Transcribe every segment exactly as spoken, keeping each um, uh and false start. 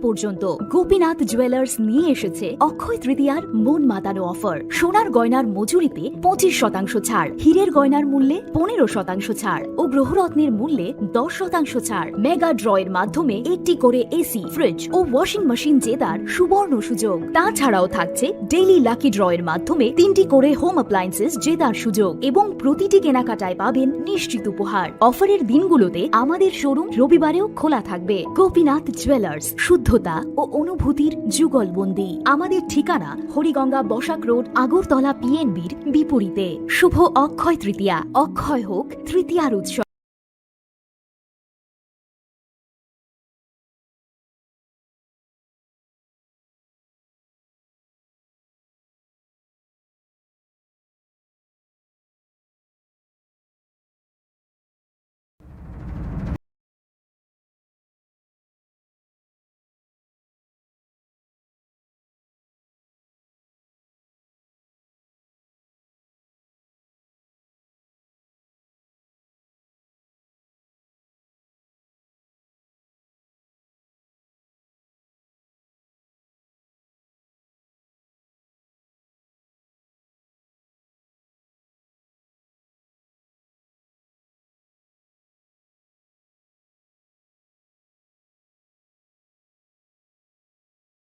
পর্যন্ত। গোপীনাথ জুয়েলার্স নিয়ে এসেছে অক্ষয় তৃতীয়ার মন মাতানো অফার। সোনার গয়নার মজুরিতে পঁচিশ শতাংশ ছাড়, হীরের গয়নার মূল্যে পনেরো শতাংশ ছাড় ও গ্রহরত্নের মূল্যে দশ শতাংশ ছাড়। মেগা ড্রয়ের মাধ্যমে একটি করে এসি, ফ্রিজ ও ওয়াশিং মেশিন জেতার সুবর্ণ সুযোগ। তাছাড়াও থাকছে ডেইলি লাকি ড্রয়ের মাধ্যমে তিনটি করে হোম অ্যাপ্লায়েন্সেস জেতার সুযোগ এবং প্রতিটি কেনাকাটায় পাবেন নিশ্চিত উপহার। অফারের দিনগুলোতে আমাদের শোরুম রবিবারেও খোলা থাকবে। গোপীনাথ জুয়েলার্স, শুদ্ধতা ও অনুভূতির যুগলবন্দি। আমাদের ঠিকানা হরিগঙ্গা বসাক রোড, আগরতলা পিএনবির বিপরীতে। শুভ অক্ষয় তৃতীয়া, অক্ষয় হোক তৃতীয়ার উৎসব।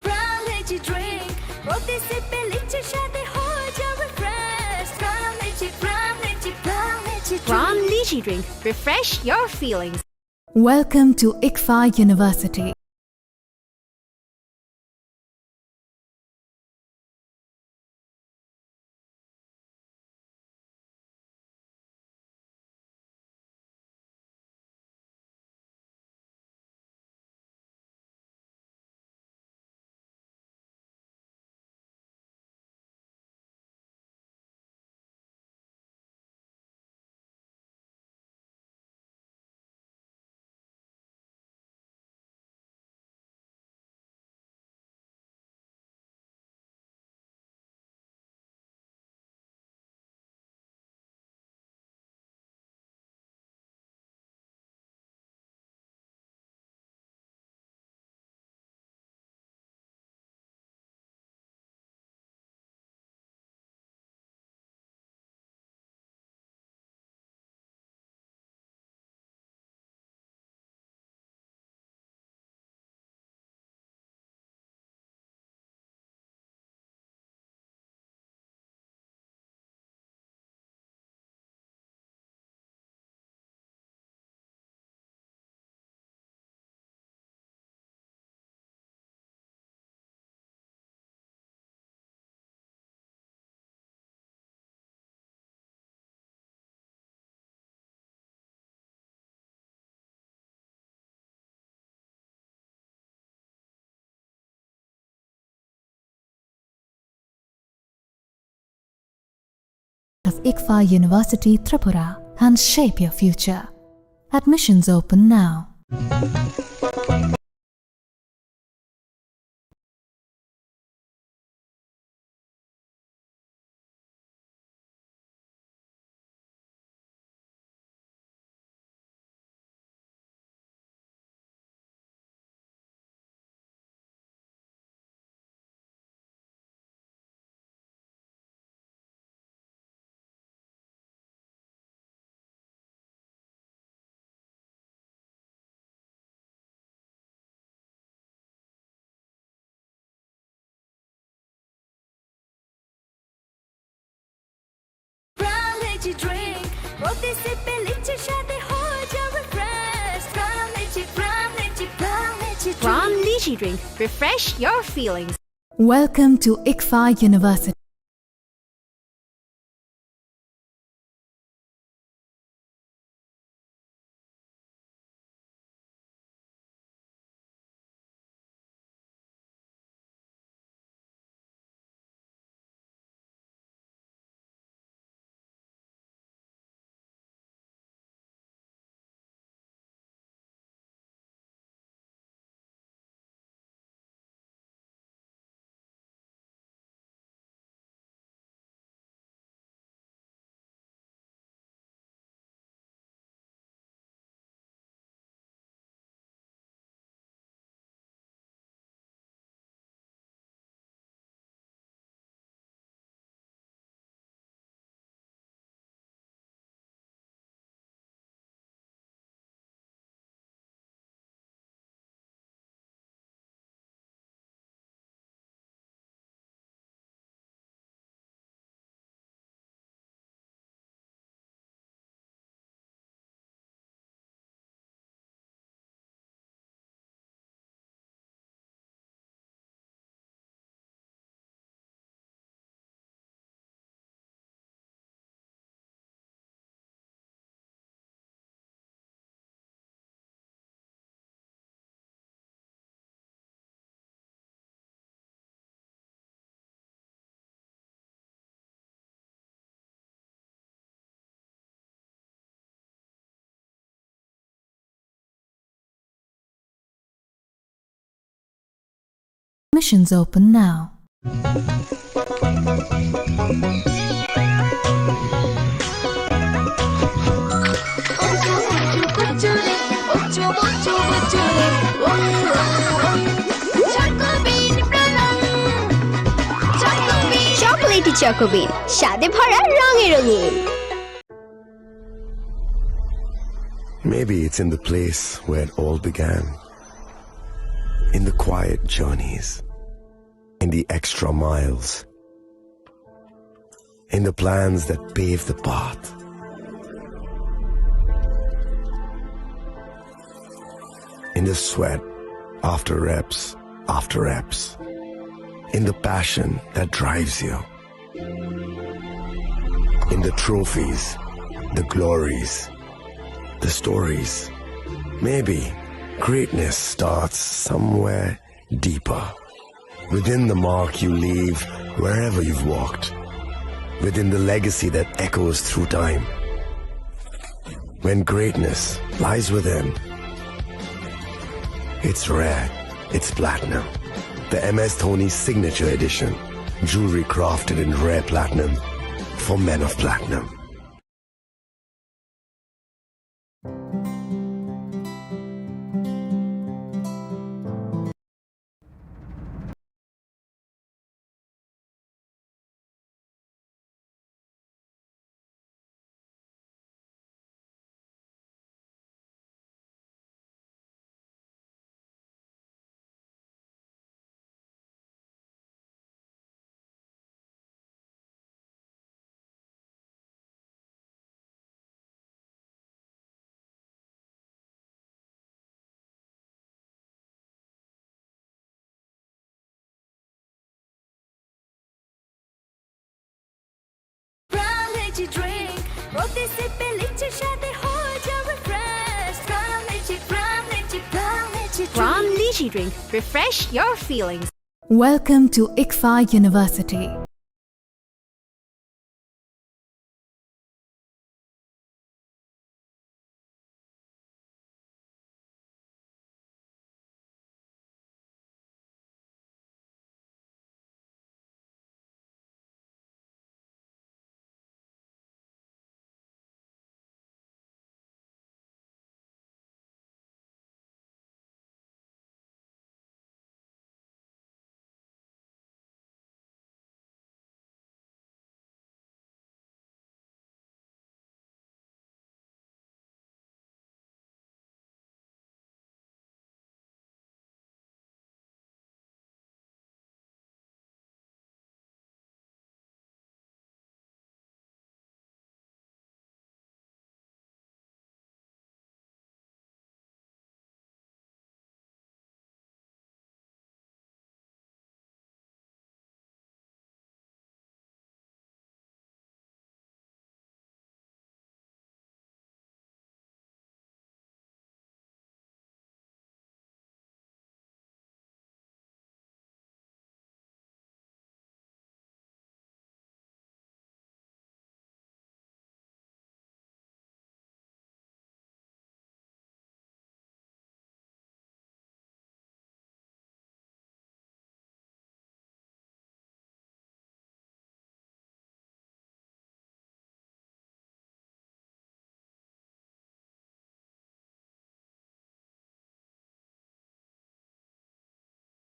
Brown Lychee Drink, প্রতি সিপে লিচির স্বাদে হয়ে যাও refresh. Brown Lychee, Brown Lychee, Brown Lychee Brown Drink। Lychee Drink, refresh your feelings. Welcome to ICFAI University. Of ICFAI University Tripura and shape your future. Admissions open now. Brown Lychee Drink, প্রতি সিপে লিচির স্বাদে হয়ে যাও refresh. Brown Lychee, Brown Lychee, Brown Lychee Drink। Brown Lychee Drink, refresh your feelings. Welcome to ICFAI University. Admissions open now. Chocolatey Choco Bean, স্বাদে ভরা রঙে রঙিন। Maybe it's in the place where it all began. In the quiet journeys, in the extra miles, in the plans that pave the path, in the sweat after reps after reps, in the passion that drives you, in the trophies, the glories, the stories. Maybe greatness starts somewhere deeper, within the mark you leave wherever you've walked, within the legacy that echoes through time. When greatness lies within, it's rare, it's platinum. The M S Dhoni Signature Edition, jewelry crafted in rare platinum for men of platinum. Prime Lychee Drink, প্রতি সিপে লিচির স্বাদে হয়ে যাবে fresh। Prime Lychee, Prime Lychee, Prime Lychee Drink। Prime Lychee Drink, refresh your feelings। Welcome to ICFAI University.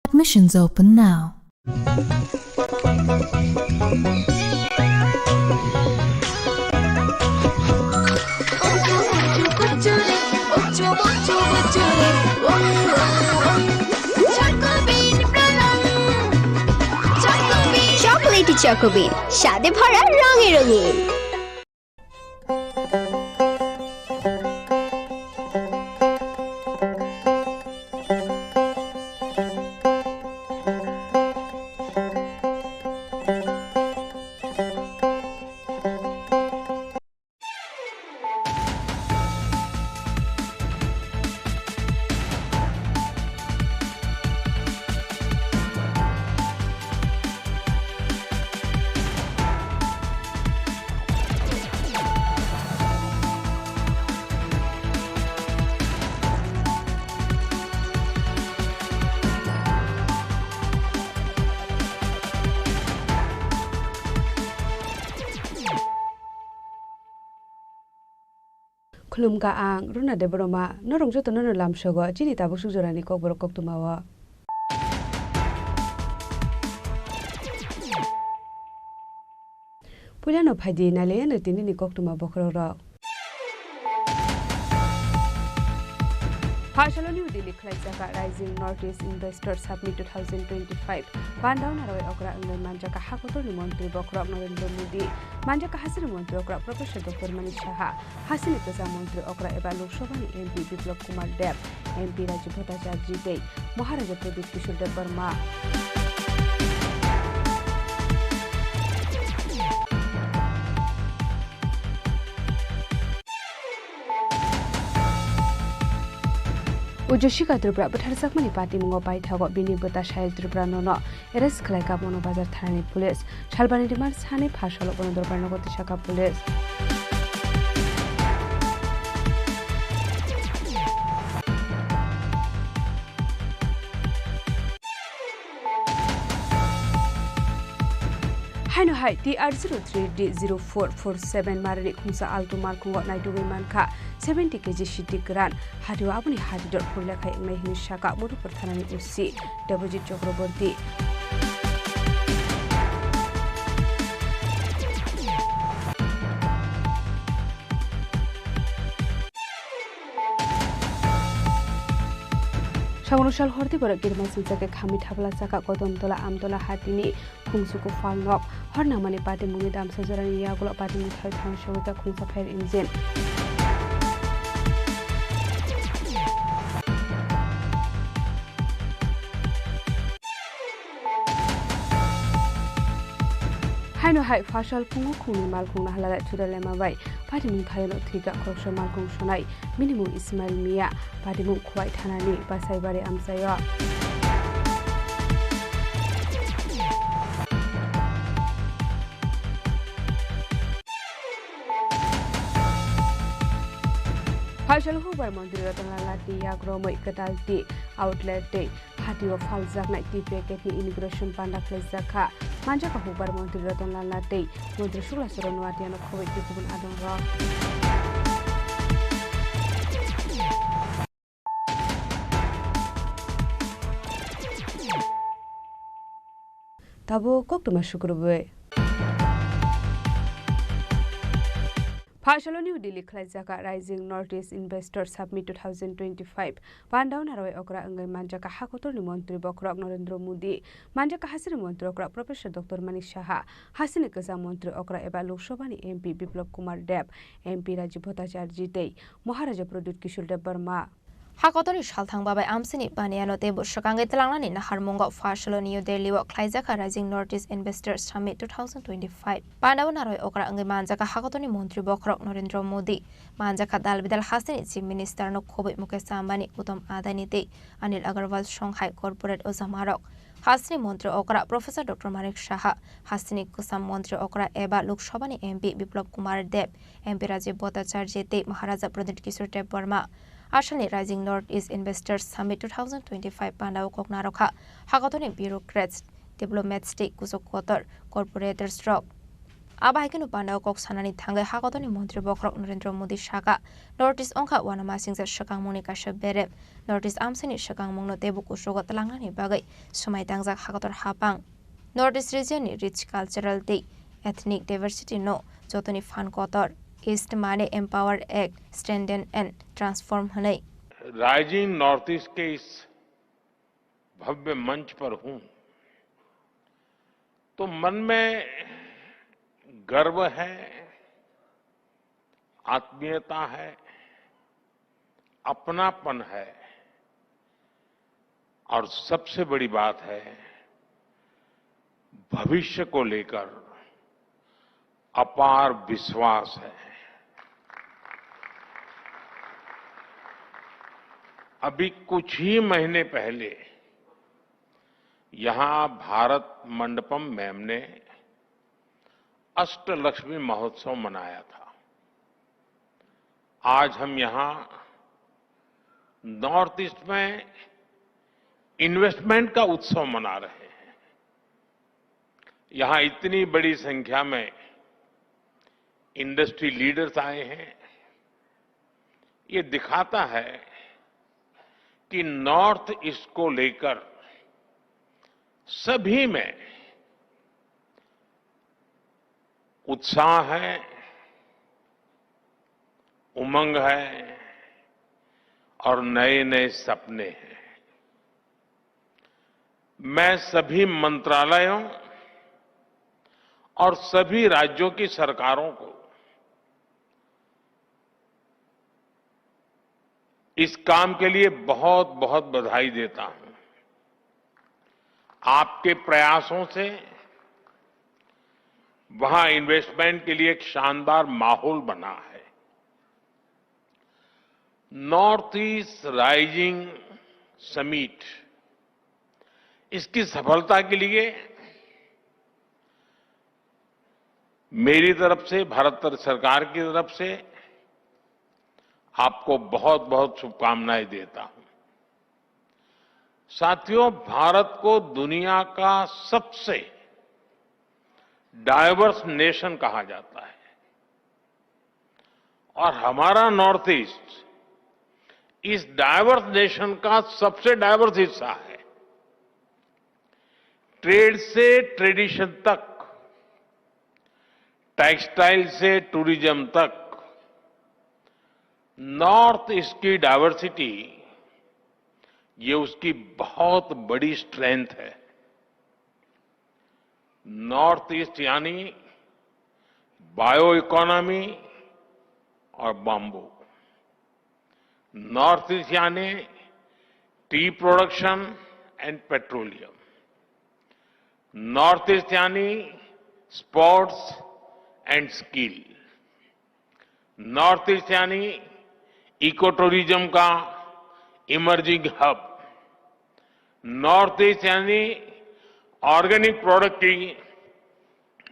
Admissions open now. Chocolatey Choco Bean, স্বাদে ভরা রঙে রঙিন। Khulumkha ang Runa Debbarma, norok jotono no lamsogo chini tabuk suk jorani kokborok koktwmao. Puilano phaidi nailaiano tinini koktwma bokhorokrok. Pha salo New Delhi khlaijak Rising North East Investor Summit two thousand twenty-five. Pandao narwai okra wngwi manjak ha kotorni montri bokhorok Narendra Modi, manjak hasini montri okra Professor Doctor Manik Saha, hasini kwcham montri okra eba Lok Sabhani M P Biplab Kumar Deb, M P Rajiv Bhattacharjee tei Maharaja Pradyut Kishore Debbarma. Ujosika Tripura bwtharjakmani patimungo paithago bini bwta Sahil Tripura nono arrest khlaikha Mono Bazar thanani police. Salbani remand sanwi pha salo bono dorbar nogo tisakha police. Haino hai T R zero three D zero four four seven marini khungsa Alto malkhungo naitugwi mankha seventy K G sidi kwran. Hatio aboni hati dor phurlekha wngnai hwnwi sakha Madhupur thanani O C Debojit Chakraborty. Sabono sal horti borok kirima swijak khe khamwi thapla chakha Kodomtola Amtola hatini Khungsuku Phalnok. Hor nangmani patimungni damsa jorani yagulo patimung tharwi thang sogwi kha khungsa fire engine. Haino hai pha sal phungo khungni malkhung Nahalala Thudalema bai patimung thayono thwikha khoroksa malkhung sonai. Bini mung Ismail Mia, patimung Khowai thanani Basaibari amchaio. Phaisalo hubar montri Ratanlal Nath ni yak romwi kwtal twi outlet tei hatio phaljaknai twi packet ni inauguration panda khlaijak kha. Manjak kha hubar montri Ratanlal Nath tei montri Sukla Charan Noatia no khobwi twi kubun adongrok. Tabuk koktwma sukrubwi. Phaisalo New Delhi khlaijak Rising North East Investor Summit two thousand twenty-five. Pandao narwai okra wngwi manjak ha kotorni montri bokhorok Narendra Modi, manjak hasini montri okra Professor Doctor Manik Saha, hasini kwcham montri okra eba Lok Sabhani M P Biplab Kumar Deb, M P Rajiv Bhattacharjee tei Maharaja Pradyut Kishore Debbarma. Hakotorni salthang babai amsini paniano teibo swkangwi twlangnani naharmungo phaisalo New Delhi-o khlaijak kha Rising North East Investors Summit two thousand twenty-five. Pandao narwai okra wngwi manjak kha hakotorni montri bokhorok Narendra Modi, manjak kha dal bidal hasteni Chief Minister-no khobwi Mukesh Ambani, Uttam Adani tei Anil Agarwal song hai corporate ojamarok. Hasteni montri okra Professor Doctor Manik Saha, hasteni kwcham montri okra eba Lok Sabhani M P Biplab Kumar Deb, M P Rajiv Bhattacharjee tei Maharaja Pradyut Kishore Debbarma. Asalni Rising North East Investors Summit two thousand twenty-five pandao kok narwkha hakotorni bureaucrats, diplomats tei kuchuk kotor corporators rok. Abo hai kheno pandao kok sanani thangwi hakotorni montri bokhorok Narendra Modi sakha, North East wngkha uanamasingcha swkangmungni kaisa berem. North East amsini swkangmungno teibo kuchugo twlangnani bagwi swmai tangjak hakotor hapang. North East region ni rich cultural tei ethnic diversity no jotoni phan kotor. East mane empower, act, strengthen and transform hwnwi. Rising north east के इस भव्य मंच पर हूं, तो मन में गर्व है, आत्मीयता है, अपनापन है और सबसे बड़ी बात है, भविष्य को लेकर अपार विश्वास है। अभी कुछ ही महीने पहले यहां भारत मंडपम में हमने अष्टलक्ष्मी महोत्सव मनाया था। आज हम यहां नॉर्थ ईस्ट में इन्वेस्टमेंट का उत्सव मना रहे हैं। यहां इतनी बड़ी संख्या में इंडस्ट्री लीडर्स आए हैं, ये दिखाता है कि नॉर्थ ईस्ट को लेकर सभी में उत्साह है, उमंग है और नए नए सपने हैं। मैं सभी मंत्रालयों और सभी राज्यों की सरकारों को इस काम के लिए बहुत बहुत बधाई देता हूं। आपके प्रयासों से वहां इन्वेस्टमेंट के लिए एक शानदार माहौल बना है। नॉर्थ ईस्ट राइजिंग समिट, इसकी सफलता के लिए मेरी तरफ से, भारत सरकार की तरफ से आपको बहुत बहुत शुभकामनाएं देता हूं। साथियों, भारत को दुनिया का सबसे डाइवर्स नेशन कहा जाता है और हमारा नॉर्थ ईस्ट इस डाइवर्स नेशन का सबसे डाइवर्स हिस्सा है। ट्रेड से ट्रेडिशन तक, टेक्सटाइल से टूरिज्म तक, नॉर्थ ईस्ट की डाइवर्सिटी, ये उसकी बहुत बड़ी स्ट्रेंथ है। नॉर्थ ईस्ट यानी बायो इकोनॉमी और बाम्बू, नॉर्थ ईस्ट यानी tea production and petroleum, north east यानी sports and skill, north east यानी इको टूरिज्म का इमर्जिंग हब, नॉर्थ ईस्ट यानी ऑर्गेनिक प्रोडक्ट की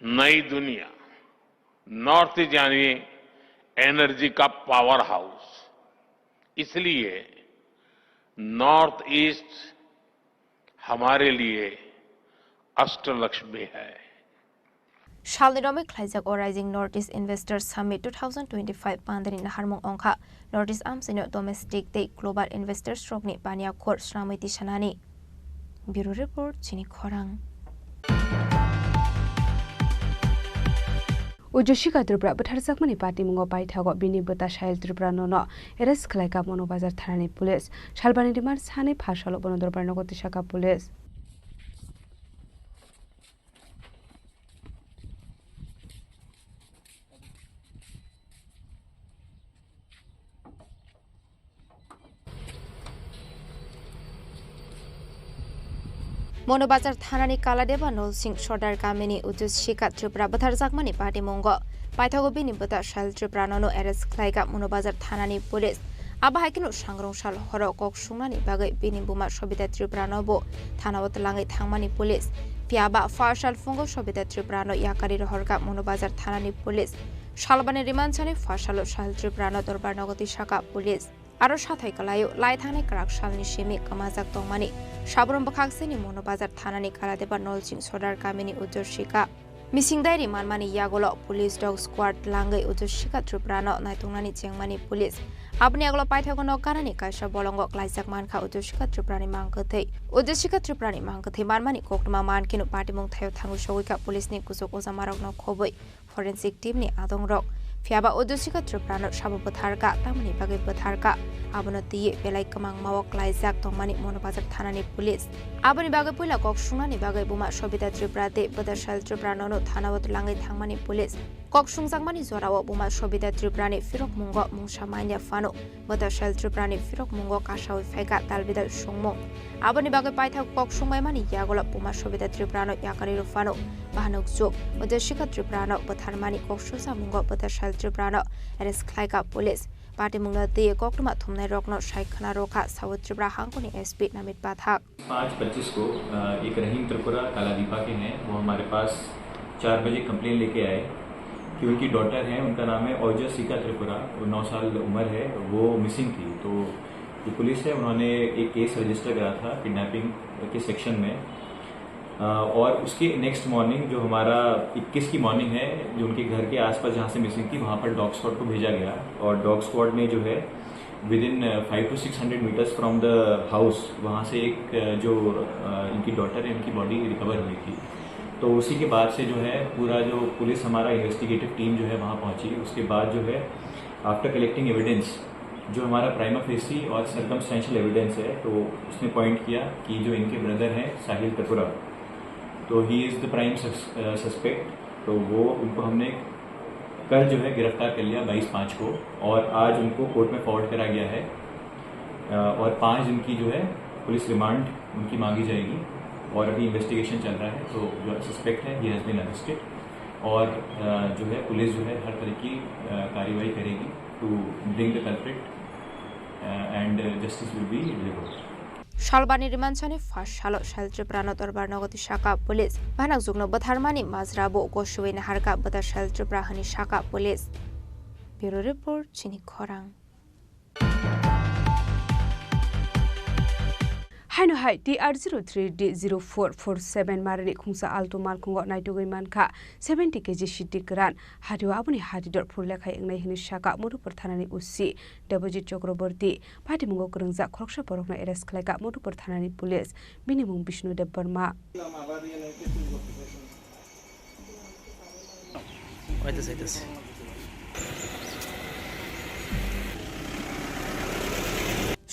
नई दुनिया, नॉर्थ ईस्ट यानी एनर्जी का पावर हाउस। इसलिए नॉर्थ ईस्ट हमारे लिए अष्टलक्ष्मी है। Salni romwi khlaijak o Rising North East Investors Summit two thousand twenty-five pandani naharmung wngkha North East amchaino domestic tei global investors rokni baniya khor swnamwi tisanani. Bureau Report, Chini Khorang. Ujjwshikha Tripura bwtharjakmani patimungo paithago bini bwta Sahil Tripura nono arrest khlaikha Monu Bazar thanani police. Salbani remand sanwi pha salo bono dorbar nogo tisakha police. Monu Bazar thanani Kaladeba Nolsing Sordar kamini Ujjwshikha Tripura bwtharjakmani patimungo paithago bini bwta Sahil Tripura nono arrest khlaikha Monu Bazar thanani police. Abo hai kheno sangrong sal horo kok sungnani bagwi bini buma Sobita Tripura no bo thana o twlangwi thangmani police. Phiya ba pha sal phungo Sobita Tripura no yakarwi rohorkha Monu Bazar thanani police. Salbani remand sanwi pha salo Sahil Tripura no dorbar nogo tisakha police. Aro sathai kwlaio, lai thangnai kwrak salni simi kwmajak tongmani Sabrum bwkhaksini Monu Bazar thanani Kaladeba Nolsing Sordar kamini Ujjwshikha. Mising diary manmani yagulo police dog squad langwi Ujjwshikha Tripura no naitungnani chengmani police. Aboni yagulo paithago nok ganani kaisa bolongo klaijak mankha Ujjwshikha Tripura ni mang kwthwi. Ujjwshikha Tripura ni mang kwthwi manmani koktwma mankhe no patimung thaio thangwi sogwikha police ni kuchuk ojamarok no khobwi forensic team ni adongrok. Phiya ba Ujjwshikha Tripura no sabo bwtharkha, tamoni bagwi bwtharkha? Abono twiwi belai kwmangma o klaijak tongmani Monu Bazar thanani police. Aboni bagwi puila kok sungnani bagwi buma Sobita Tripura tei bwta Sahil Tripura nono thana o twlangwi thangmani police. Kok sungjakmani jorao buma Sobita Tripura ni phirok mungo mungsa manya phano bwta Sahil Tripura ni phirok mungo kasawi phaikha dalbidal sungmung. Aboni bagwi paithak kok sungbaimani yagulo buma Sobita Tripura no yakarwi rw phano bahanok chuk Ujjwshikha Tripura no bwtharmani kok sujamungo bwta Sahil Tripura no arrest khlaikha police. Patimungno twiwi koktwma thumnairokno sai khwna rwkha South Tripura hangkoni S P Namit Pathak. पाँच पच्चीस को, अ, एक रहीम त्रिपुरा कालादीपा के हैं, वो हमारे पास चार बजे कंप्लेन लेके आए कि उनकी डॉटर है, उनका नाम है ओजसिका त्रिपुरा, वो नौ साल उम्र है, वो मिसिंग थी। तो जो पुलिस है, उन्होंने एक केस रजिस्टर करा था किडनैपिंग के सेक्शन में। अ, और उसके नेक्स्ट मॉर्निंग, जो हमारा इक्कीस की मॉर्निंग है, जो उनके घर के आसपास जहाँ से मिसिंग थी, वहाँ पर डॉग स्क्वाड को भेजा गया और डॉग स्क्वाड ने जो है, within five to six hundred metres from the house, वहाँ से एक अ, जो अ, इनकी डॉटर है, इनकी बॉडी रिकवर हुई थी। तो उसी के बाद से जो है, पूरा जो पुलिस, हमारा इन्वेस्टिगेटिव टीम जो है, वहाँ पहुँची। उसके बाद जो है, आफ्टर कलेक्टिंग एविडेंस, जो हमारा प्राइमा फेसी और सर्कमस्टेंशियल एविडेंस है, तो उसने पॉइंट किया कि जो इनके ब्रदर हैं साहिल त्रिपुरा, तो he is the prime suspect. तो वो, उनको हमने कल जो है गिरफ्तार कर लिया, बाईस पाँच को, और आज उनको कोर्ट में फॉरवर्ड करा गया है। अ, और पाँच दिन की जो है पुलिस रिमांड उनकी मांगी जाएगी, और अभी इन्वेस्टिगेशन चल रहा है। तो जो सस्पेक्ट है, ही हैज़ बीन अरेस्टेड, और अ, जो है पुलिस जो है हर तरह की अ, कार्रवाई करेगी to bring the culprit, and justice will be delivered. Salbani rimansani first salo Sel Tripura no dorbar nogo twi saka police. Banakjwkno bwtharmani majra bo goswiwi naharkha bwta Sel Tripura hwnwi saka police. Bureau report, Chini Khorang. Haino hai T R zero three D zero four four seven marini khungsa Alto malkhungo naitugwi mankha seventy K G sidi kwran. Hatio aboni hati dor phur lekhai wngnai hwnwi saka Madhupur thanani O C Debojit Chakraborty. Patimungo kwrwngjak khoroksa borokno arrest khlaikha Madhupur thanani police. Bini mung Bishnu Debbarma. Oito saitas.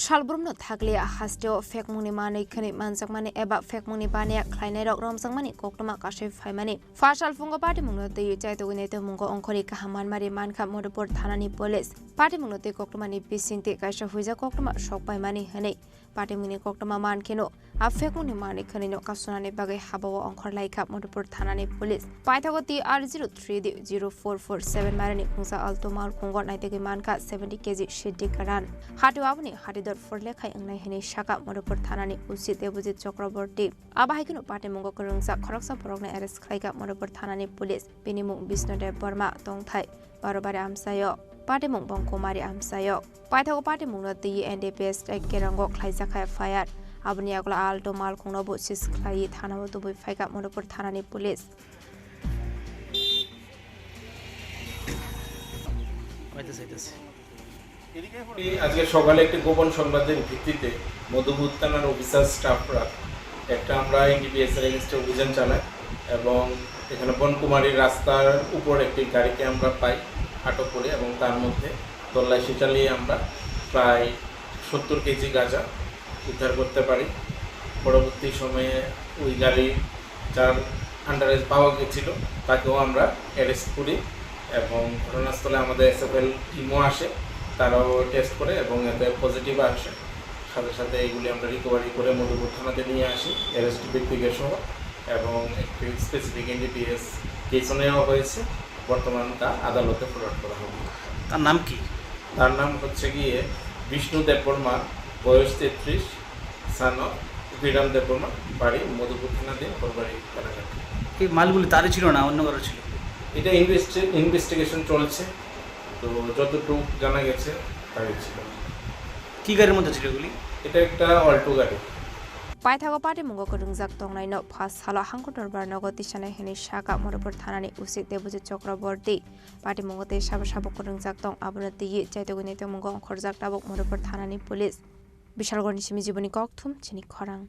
Salbrumno thakliya hasteo phekmungni manwi khwnwi manjakmani eba phekmungni baniya khlainairok romjakmani koktwma kasui phaimani. Pha salphungo patimungno twiwi chaitugwi naitokmungo ongkhorwi kaham manmari mankha Madhupur thanani police. Patimungno twi koktwmani bisingtwi kaisa huijak koktwma sokpaimani hwnwi patimungni koktwma mankheno, a phekmungni manwi khwnwino kasunani bagwi habao ongkhor laikha Madhupur thanani police. Paithago T R zero three D zero four four seven marini khungsa Alto malkhungo naitugwi mankha seventy K G sidi kwran. Hatio aboni hati dor phur lekhai wngnai hwnwi saka Madhupur thanani O C Debojit Chakraborty. Abo hai kheno patimungo kwrwngjak khoroksa borokno arrest khlaikha Madhupur thanani police. Bini mung Bishnu Debbarma, tongthai Barobari amchaio. Patimung bong Kumari amchaio. Paithago patimungno twi N D P S tei Kerongo khlaijak F I R. Aboni yagulo Alto malkhungno bo seize khlaiwi thanao tubui phaikha Madhupur thanani police. আজকে সকালে একটি গোপন সংবাদের ভিত্তিতে মধুপুর থানার অফিসার স্টাফরা একটা আমরা এনডিপিএস এর এগেইনস্টে অভিযান চালাই এবং এখানে বনকুমারী রাস্তার উপর একটি গাড়িকে আমরা পাই আটক করে এবং তার মধ্যে তল্লাশি চালিয়ে আমরা প্রায় সত্তর কেজি গাঁজা উদ্ধার করতে পারি। পরবর্তী সময়ে ওই গাড়ি যার আন্ডারে পাওয়া গেছিল, তাকেও আমরা অ্যারেস্ট করি এবং ঘটনাস্থলে আমাদের এসএফএল টিমও আসে, তারাও টেস্ট করে এবং এতে পজিটিভ আসে। সাথে সাথে এগুলি আমরা রিকভারি করে মধুপুর থানাতে নিয়ে আসি, অ্যারেস্ট ব্যক্তিকে সহ, এবং একটি স্পেসিফিক এনডিপিএস কেসও নেওয়া হয়েছে। বর্তমান তা আদালতে ফরওয়ার্ড করা হবে। তার নাম কি? তার নাম হচ্ছে গিয়ে বিষ্ণু দেববর্মা, বয়স তেত্রিশ, সান অফ বিরাম দেববর্মা, বাড়ি মধুপুর থানাধীন হরবাড়ি এলাকাতে। এই মালগুলি তারই ছিল না অন্য কারো ছিল? এটা ইনভেস্টি-, ইনভেস্টিগেশন চলছে, তো যতটুকু জানা গেছে তারই ছিল। কি গাড়ির মধ্যে ছিল এগুলি? এটা একটা অল্টো গাড়ি। Paithago patimungo kwrwngjak tongnaino pha salo Hangkor Dorbar nogo tisanai hwnwi saka Madhupur thanani O C Debojit Chakraborty. Patimungo tei sabo sabo kwrwngjak tong, abono twiwi chaitugwi naitokmungo ongkhorjak tabuk Madhupur thanani police. Bishalgarhni simi Jiboni Kokthum, Chini Khorang.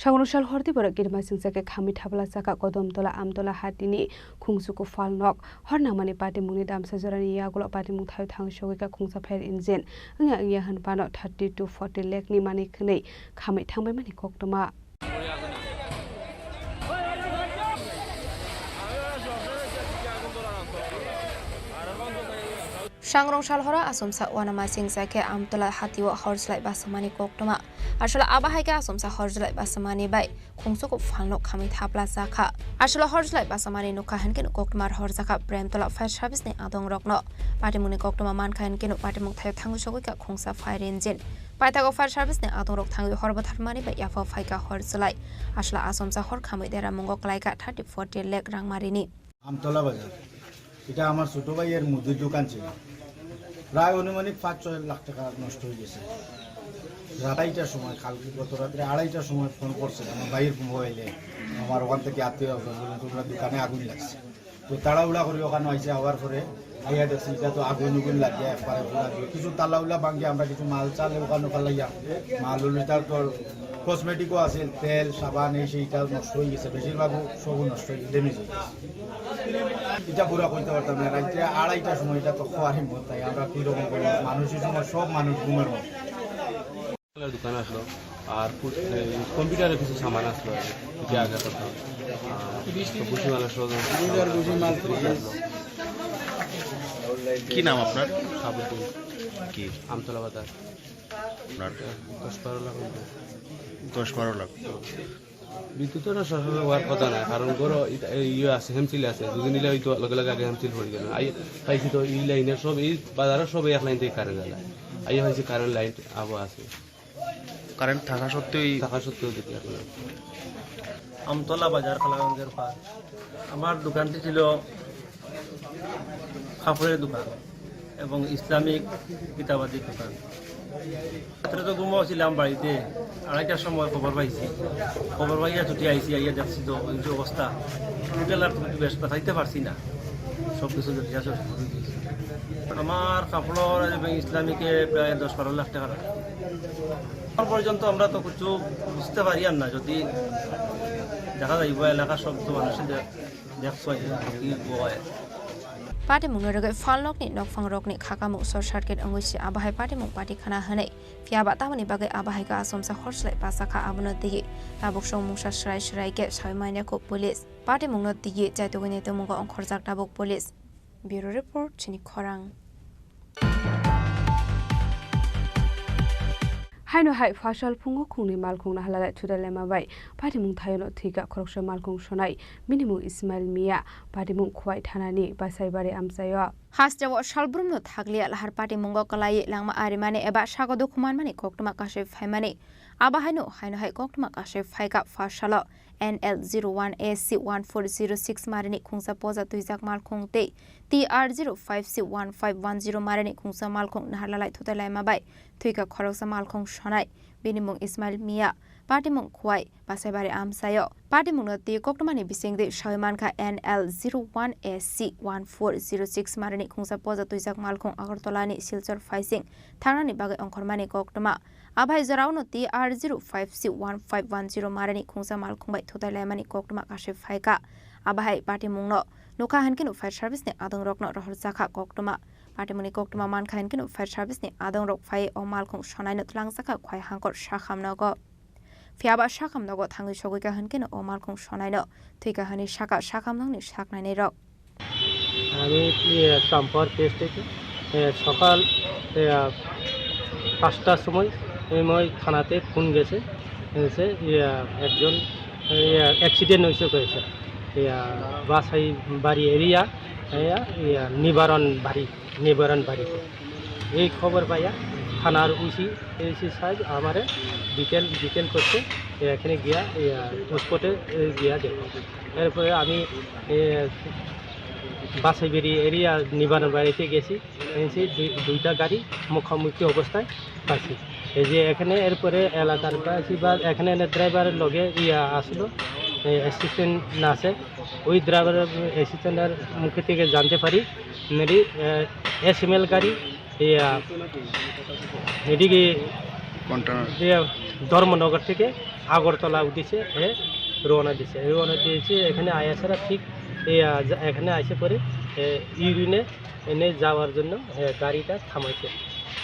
Sagono sal horti borok kirima singsa khe khamwi thapla chakha Kodomtola Amtola hatini Khungsuku Phalnok. Hor nangmani patimungni damsa jorani yagulo patimung thaio thang sogwi kha khungsa fire engine. Wngya wngya hwn phano thirty to forty lakh ni manwi khwnwi khamwi thangbaimani koktwma. Sangrong sal horo asomsa uanamasingcha khe Amtola hatio hor chwlai basamani koktwma. Aswla abo hai khe asomsa hor chwlai basamani bai Khungsuku Phalnok khamwi thapla chakha. Aswla hor chwlai basamani nukha hinkhe koktwma horjakha Premtola fire service ni adongrokno. Patimungni koktwma mankha hinkhe patimung thaio thangwi sogwi kha khungsa fire engine. Paithago fire service ni adongrok thangwi hor bwtharmani bai yaphao phaikha hor chwlai. Aswla asomsa hor khamwi deramungo kwlaikha thirty forty lakh rangmarini. Amtala বাজার, এটা আমার ছোট ভাইয়ের মুদির দোকান ছিল। প্রায় আনুমানিক পাঁচ ছয় লাখ টাকা নষ্ট হয়ে গেছে। রাত আড়াইটার সময়, কালকে গত রাত্রে আড়াইটার সময় ফোন করছে আমার ভাইয়ের মোবাইলে, আমার ওখান থেকে আত্মীয় স্বজন বললেন, "তোমরা দোকানে আগুন লাগছে।" তো তাড়াহুড়া করে ওখানে আইসে, আওয়ার পরে আইয়া দেখছি এটা তো আগুন উগুন লাগিয়া একবারে পুরা দিয়ে। কিছু তালা উলা ভাঙিয়া আমরা কিছু মাল চাল ওখানে ফালাইয়া, মাল উল এটা তো কসমেটিকও আছে, তেল, সাবান, এই সেইটা নষ্ট হয়ে গেছে, বেশিরভাগ সবও নষ্ট হয়ে গেছে, ড্যামেজ হয়ে গেছে। এটা পুরা করতে পারতাম না, রাত্রে আড়াইটার সময় এটা তো খোয়ারি মত, তাই আমরা কীরকম করবো? মানুষের সময় সব মানুষ ঘুমের মতো। দোকান আসলো, আর কু-, এই কম্পিউটারের কিছু সামান আসলো আর কি, কিছু আগে কথা। আর তো বুঝি মাল আসলো, কম্পিউটার বুঝি মাল আসলো। কি নাম আপনার? সাবুদ্দিন। কি? আমতলা বাজার। আপনার? দশ বারো লাখ হইবে। দশ বারো লাখ। বিদ্যুতের সরাসরি হওয়ার কথা না, কারণ গরো ইটা, এই ইয়ে আছে, হেমসিল আছে, দুদিন নিলে হয়তো লগে লগে আগে হেমসিল পড়ে গেল। আই পাইছি তো এই লাইনের সব, এই বাজারের সব এক লাইন থেকে কারেন্ট জ্বালায়। আই হয়েছে কারেন্ট লাইট আবো আছে। কারেন্ট থাকা সত্ত্বেও এই থাকা সত্ত্বেও যদি আপনার আমতলা বাজার, কালাগঞ্জের পার। আমার দোকানটি ছিল কাপড়ের দোকান এবং ইসলামিক কিতাবাদির দোকান। রাত্রে তো ঘুমাও ছিলাম বাড়িতে, আড়াইটার সময় খবর পাইছি। খবর পাইয়া ছুটি আইছি, আইয়া দেখছি তো ওই যে অবস্থা, হোটেল আর বেশ বাঁচাইতে পারছি না, সব কিছু যদি আছে সব কিছু। আমার কাপড় এবং ইসলামিকে প্রায় দশ বারো লাখ টাকা। এখন পর্যন্ত আমরা তো কিছু বুঝতে পারি আর না, যদি দেখা যায় বা এলাকার সব তো মানুষের দে-, দেখছো কি হয়। Patimung no rwgwi phalnokni nokphangrokni khakamung short circuit wngwi se abohai patimung patikhana hwnwi. Phiyaba tamoni bagwi abohai khe asomsa hor slai bachakha, abono twiwi tabuk song mungsa swrai swrai khe sawi manya kho police. Patimungno twiwi chaitugwi nai tongmungo ongkhorjak tabuk police. Bureau Report, chini khorang. Haino hai phasal phungo khungni malkhung naharlalai thutai laima bai patimung thaiono thwikha khoroksa malkhung sonai, bini mung Ismail Mia, patimung Khowai thanani Basaibari amchaio. Hasteo salbrumno thakliya lahar patimungo kwlaiwi langma arimani eba sago dukhu manmani koktwma kasui phaimani. Abo haino haino hai koktwma kasui phaikha phasalo N L zero one A C one four zero six marini khungsa poja twijak malkhung tei T R zero five C one five one zero marini khungsa malkhung naharlalai thutai laima bai thwikha khoroksa malkhung sonai. Bini mung Ismail Mia, patimung Khowai, Basaibari amchaio. Patimungno twi koktwmani bisingtwi sawi mankha N L zero one A C one four zero six marini khungsa poja twijak malkhung Agartala ni Silchar phaising thangnani bagwi ongkhormani koktwma. Abai jorao no T R zero five C one five one zero marani khungsa malkhung bai thutai laimani koktwma kasui phaikha. Abahai patimungno nukha hinkhe no fire service ni adongrokno rohorjakha koktwma. Patimungni koktwma mankha hinkhe no fire service ni adongrok phai o malkhung sonaino twlangjakha Khowai hangkor Sakham nogo. Phiyaba Sakham nogo thangwi sogwikha hinkhe no o malkhung sonaino thwikha hwnwi sakha Sakham nokni saknainai rok. আমি, ইয়ে, চাম্পাওয়ার পেজ থেকে, এ, সকাল, এ, পাঁচটার সময় এই মই থানাতে ফোন গেছে, এসে, ইয়ে, একজন, ইয়ে, অ্যাক্সিডেন্ট হয়েছে কয়েছে, ইয়ে, বাসাই বাড়ি এরিয়া, ইয়ে, ইয়ে, নিবারণ বাড়ি, নিবারণ বাড়িতে। এই খবর পাইয়া থানার ওসি, এসি সাহেব আমারে ডিটেল, ডিটেল করতে এখানে গিয়া, ইয়ে, স্পটে, এ, গিয়া দেখো। এরপরে আমি, এ, বাসাইবাড়ি এরিয়া নিবারণ বাড়িতে গেছি, এসে দুই-, দুইটা গাড়ি মুখোমুখি অবস্থায় পাইছি। এই যে এখানে এরপরে এলাকার বাসী বা এখানে এনে ড্রাইভারের লগে ইয়া আসলো, এই অ্যাসিস্ট্যান্ট আছে, ওই ড্রাইভারের অ্যাসিস্ট্যান্টের মুখ থেকে জানতে পারি, মেরি, এ, এসএমএল গাড়ি ইয়া, এদিকে কন্টেনার। ইয়া, ধর্মনগর থেকে আগরতলা উদ্দেশ্যে এ রওনা দিছে। রওনা দিয়েছে, এখানে আয়াসারা ঠিক, ইয়া, যা-, এখানে আইসে পরে, এ, ইউরিনে এনে যাওয়ার জন্য, এ, গাড়িটা থামাইছে।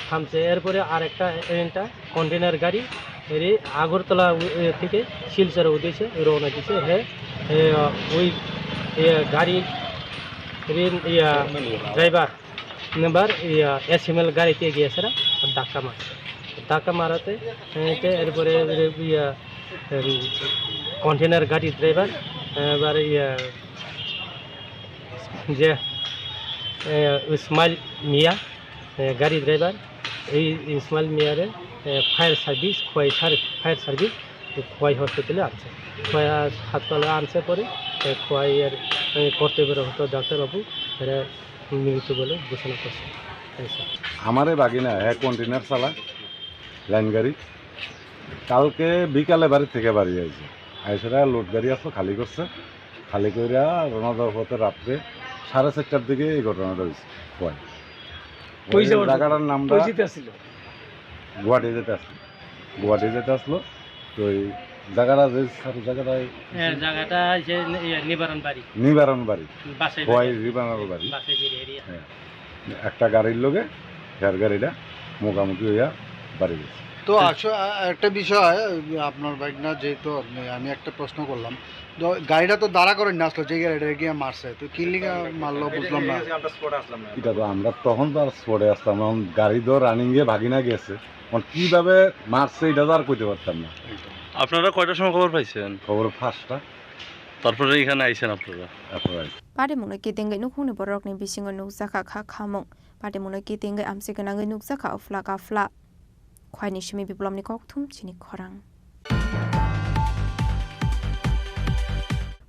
থামছে, এরপরে আরেকটা, একটা কন্টেনার গাড়ি এর আগরতলা উ-, এ, থেকে শিলচর উদ্দেশ্যে রওনা দিছে। হ্যাঁ, এ, ওই, এ, গাড়ি, রিন-, ইয়া, ড্রাইভার নাম্বার, ইয়া, এসএমএল গাড়িতে গিয়েছে না, ধাক্কা মারছে। ধাক্কা মারাতে, এ, তে এরপরে, এ, ইয়া, এম, কন্টেনার গাড়ির ড্রাইভার, এ, এবার, ইয়া, যে, এ, ইসমাইল মিয়া, এ, গাড়ি ড্রাইভার, এই ইসমাইল মিয়ারে, এ, ফায়ার সার্ভিস, খোয়াই সার-, ফায়ার সার্ভিস, খোয়াই হসপিটালে আনছে। খোয়াই হাসপাতালে আনছে পরে, এ, খোয়াইয়ের, এ, কর্তব্যরত ডাক্তারবাবু এরা মৃত বলে ঘোষণা করছে। এই স্যার। আমার এই বাগিনা, এক কন্টেনার চালা, লাইন গাড়ি, কালকে বিকালে বাড়ি থেকে বাড়ি আইছে। আইসেরা লোড গাড়ি আসলো, খালি করছে। খালি কইরা রওনা দেওয়ার পথে রাত্রে সাড়ে চারটার দিকে এই ঘটনাটা হয়েছে। হয়। কই ওই যাওয়ার জায়গাটার পথে? নামটা কই যেতে আসছিল? গুয়াহাটি যেতে আসছিল। গুয়াহাটি যেতে আসলো। তো এই জায়গাটা যে সাড়ে জায়গাটায় হ্যাঁ, জায়গাটা যে নি-, ইয়ে, নিবারণ বাড়ি। নিবারণ বাড়ি। বাসে হয়, বেরিয়ে। নিবারণ বাড়ি। বাসে বেরিয়ে এরিয়া। হ্যাঁ। একটা গাড়ির লগে হের গাড়িটা মুখামুখি হইয়া বাড়ি গেছে। তো আসো, আ-, একটা বিষয়, আপনার বাইক না, যেহেতু আপনি, আমি একটা প্রশ্ন করলাম, তো গাড়িটা তো দাঁড়া করে নিয়ে আসলো, যে গাড়িটা গিয়ে মারছে, তো কি লিগা মারলো বুঝলাম না। এটা তো আমরা তখন তো আর স্পটে আসলাম না, এখন গাড়ি তো রানিং এ ভাগি না গেছে, এখন কিভাবে মারছে এটা তো আর কইতে পারতাম না। আপনারা কয়টার সময় খবর পাইছেন? খবর পাঁচটা। তারপরে এখানে আইছেন আপনারা? তারপরে আইছি। Patimungno kitingwi nukhungni borokni bisingo nukjakha kha khamung. Patimungno kitingwi amchik gwnangwi nukjakha uphla kaphla. Khwaini simi Biplopni kokthum chini khorang.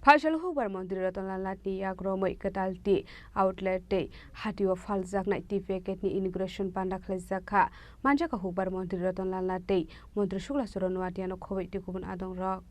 Phaisalo Hukbar Montri Ratanlal Nath ni yak romwi kwtal tea outlet tei hatio phaljaknai tea packet ni inauguration panda khlaijak kha. Manjakha Hukbar Montri Ratanlal Nath tei Montri Shukla Charan Noatia no khobwi tei kubun adong rok.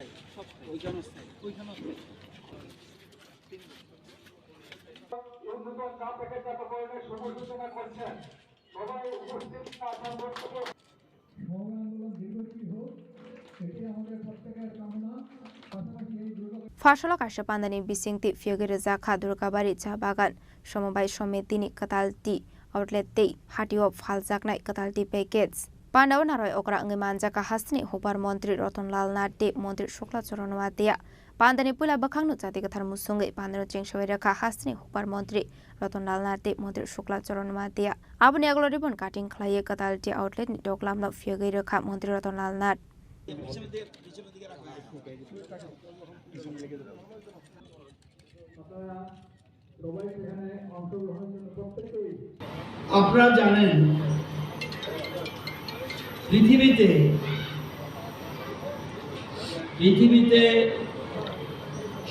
Phaisalo kaisa pandani bisingtwi phiyogwi rwjak kha Durgabari cha bagan, Somobai Somitini kwtal tea outlet tei hatio phaljaknai kwtal tea package. Pandao naroi okra wngwi manjak kha hasteni Hukbar Montri Ratanlal Nath tei Montri Shukla Charan Noatia. Pandani puila bwkhakno chati kwthar musungwi pandano chengsawi rwkha hasteni Hukbar Montri Ratanlal Nath tei Montri Shukla Charan Noatia. Aboni yagulo ribbon cutting khlaiwi kwtal tea outlet ni doglamno phiyogwi rwkha Montri Ratanlal Nath. আপনারা জানেন, পৃথিবীতে, পৃথিবীতে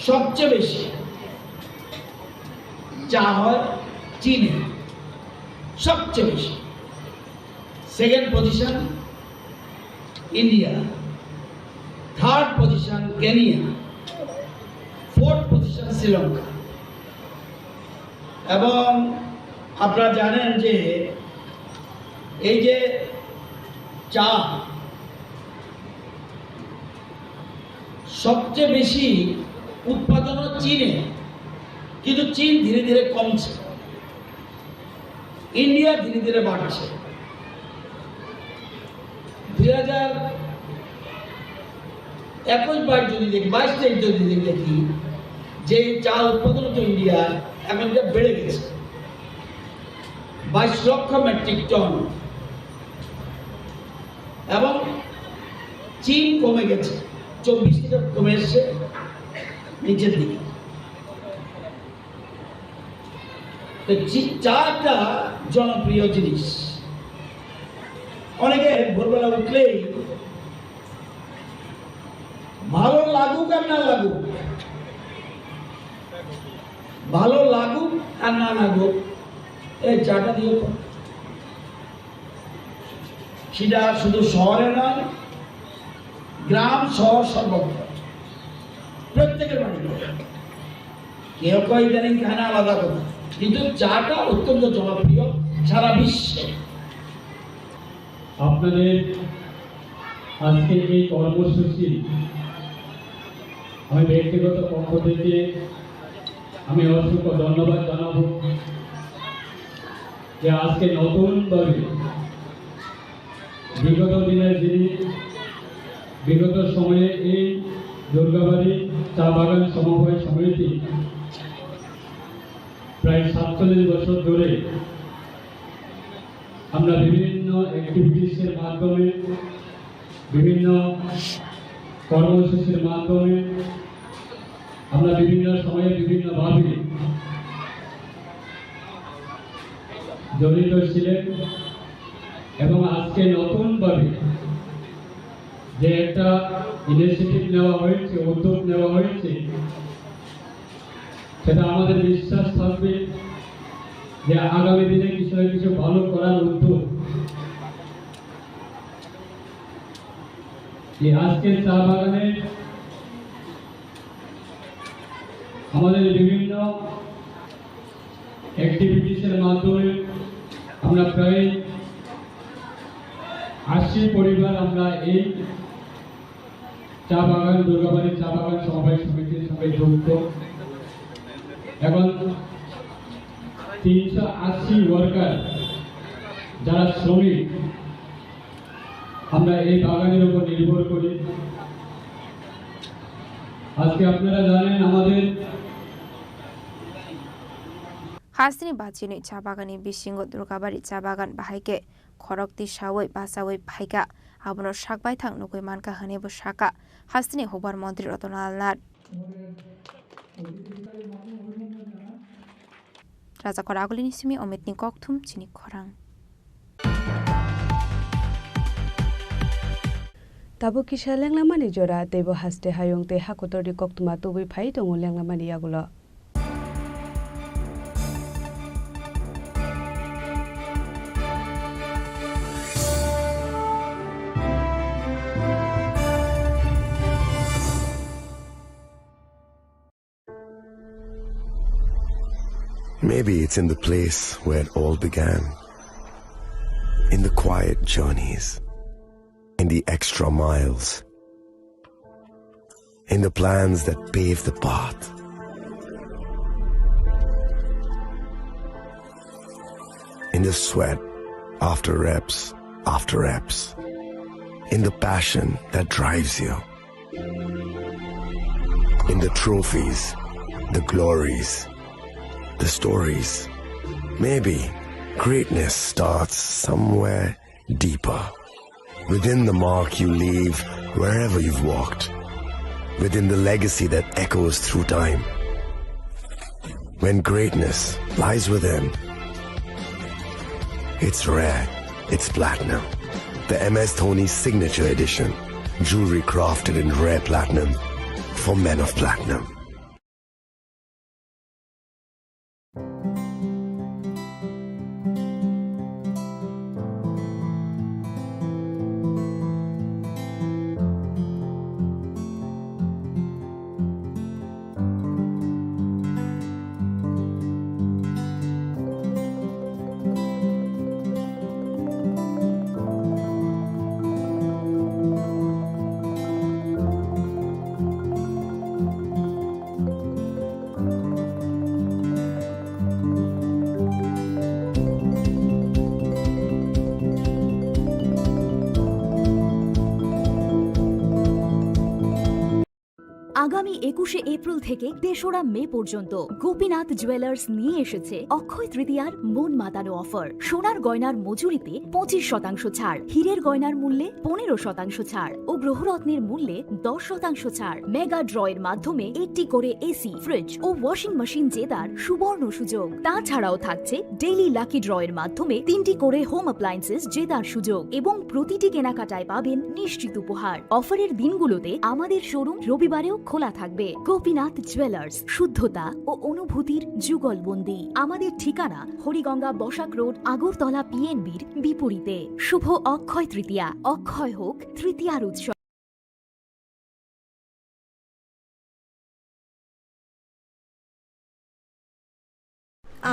সবচেয়ে বেশি চা হয় চীনে, সবচেয়ে বেশি। Second position India, third position Kenya, fourth position Sri Lanka. এবং আপনারা জানেন যে এই যে চা সবচেয়ে বেশি উৎপাদন হচ্ছে চীনে, কিন্তু চীন ধীরে ধীরে কমছে। ইন্ডিয়া ধীরে ধীরে বাড়ছে। দুই হাজার একুশ বাইশ যদি দেখি, বাইশ তেইশ যদি দেখি, যে চা উৎপাদন হতো ইন্ডিয়া, এখন এটা বেড়ে গেছে বাইশ লক্ষ মেট্রিক টন, এবং চীন কমে গেছে, চব্বিশ থেকে কমে এসছে নিচের দিকে। তো চি-, চা একটা জনপ্রিয় জিনিস। অনেকে ভোরবেলা উঠলেই ভালো লাগুক আর না লাগুক, ভালো লাগুক আর না লাগুক, এই চাটা দিয়ে তো সেটা শুধু শহরে নয়, গ্রাম শহর সর্বত্র প্রত্যেকের বাড়িতে। কেউ কেউ ইদানিং খায় না, আলাদা কথা, কিন্তু চাটা অত্যন্ত জনপ্রিয় সারা বিশ্বে। আপনাদের আজকে এই কর্মসূচি আমি ব্যক্তিগত পক্ষ থেকে আমি অসংখ্য ধন্যবাদ জানাবো যে আজকে নতুনভাবে বিগত দিনের যিনি বিগত সময়ে এই দুর্গাবাড়ি চা বাগান সমবায় সমিতি প্রায় সাতচল্লিশ বছর ধরে আমরা বিভিন্ন অ্যাক্টিভিটিসের মাধ্যমে, বিভিন্ন কর্মসূচির মাধ্যমে আমরা বিভিন্ন সময়ে বিভিন্নভাবে জড়িত ছিলেন এবং আজকে নতুনভাবে যে একটা ইনিশিয়েটিভ নেওয়া হয়েছে, উদ্যোগ নেওয়া হয়েছে, সেটা আমাদের বিশ্বাস থাকবে যে আগামী দিনে কিছু না কিছু ভালো করার উদ্যোগ এই আজকের চা বাগানে আমাদের বিভিন্ন পিটিশনের মাধ্যমে আমরা প্রায় আশি পরিবার আমরা এই চা বাগান, দুর্গাবাড়ি চা বাগান সমবায় সমিতির সঙ্গে যুক্ত এবং তিনশো আশি ওয়ার্কার, যারা শ্রমিক, আমরা এই বাগানের উপর নির্ভর করি। আজকে আপনারা জানেন আমাদের Hasteni bachinwi cha bagani bisingo Durgabari cha bagan bahai khe khorok tisaui bachaui phaikha, abono sak baithang nugui mankha hwnwibo sakha hasteni hukbar montri Rotana Lal Nath. Rajakor Agulini simi Omitni kokthum chini khorang. Tabuk kisa lenglamani jora, teibo haste hayung tei hakotorni koktwma tubui phai tongo lenglamani yagulo. Maybe it's in the place where it all began. In the quiet journeys, in the extra miles, in the plans that pave the path, in the sweat after reps after reps, in the passion that drives you. In the trophies, the glories, the stories. Maybe greatness starts somewhere deeper. Within the mark you leave wherever you've walked. Within the legacy that echoes through time. When greatness lies within, it's rare, it's platinum. The M S Dhoni Signature Edition. Jewelry crafted in rare platinum for men of platinum. আগামী একুশে এপ্রিল থেকে তেসরা মে পর্যন্ত গোপীনাথ জুয়েলার্স নিয়ে এসেছে অক্ষয় তৃতীয়ার মন মাতানো অফার। সোনার গয়নার মজুরিতে পঁচিশ শতাংশ ছাড়, হীরের গয়নার মূল্যে পনেরো শতাংশ ছাড় ও গ্রহরত্নের মূল্যে দশ শতাংশ ছাড়। মেগা ড্রয়ের মাধ্যমে একটি করে এসি, ফ্রিজ ও ওয়াশিং মেশিন জেতার সুবর্ণ সুযোগ। তাছাড়াও থাকছে ডেইলি লাকি ড্রয়ের মাধ্যমে তিনটি করে হোম অ্যাপ্লায়েন্সেস জেতার সুযোগ এবং প্রতিটি কেনাকাটায় পাবেন নিশ্চিত উপহার। অফারের দিনগুলোতে আমাদের শোরুম রবিবারেও খোলা থাকবে। গোপীনাথ জুয়েলার্স, শুদ্ধতা ও অনুভূতির যুগলবন্দি। আমাদের ঠিকানা হরিগঙ্গা বসাক রোড, আগরতলা পিএনবির বিপরীতে। শুভ অক্ষয় তৃতীয়া, অক্ষয় হোক তৃতীয়ার উৎসব।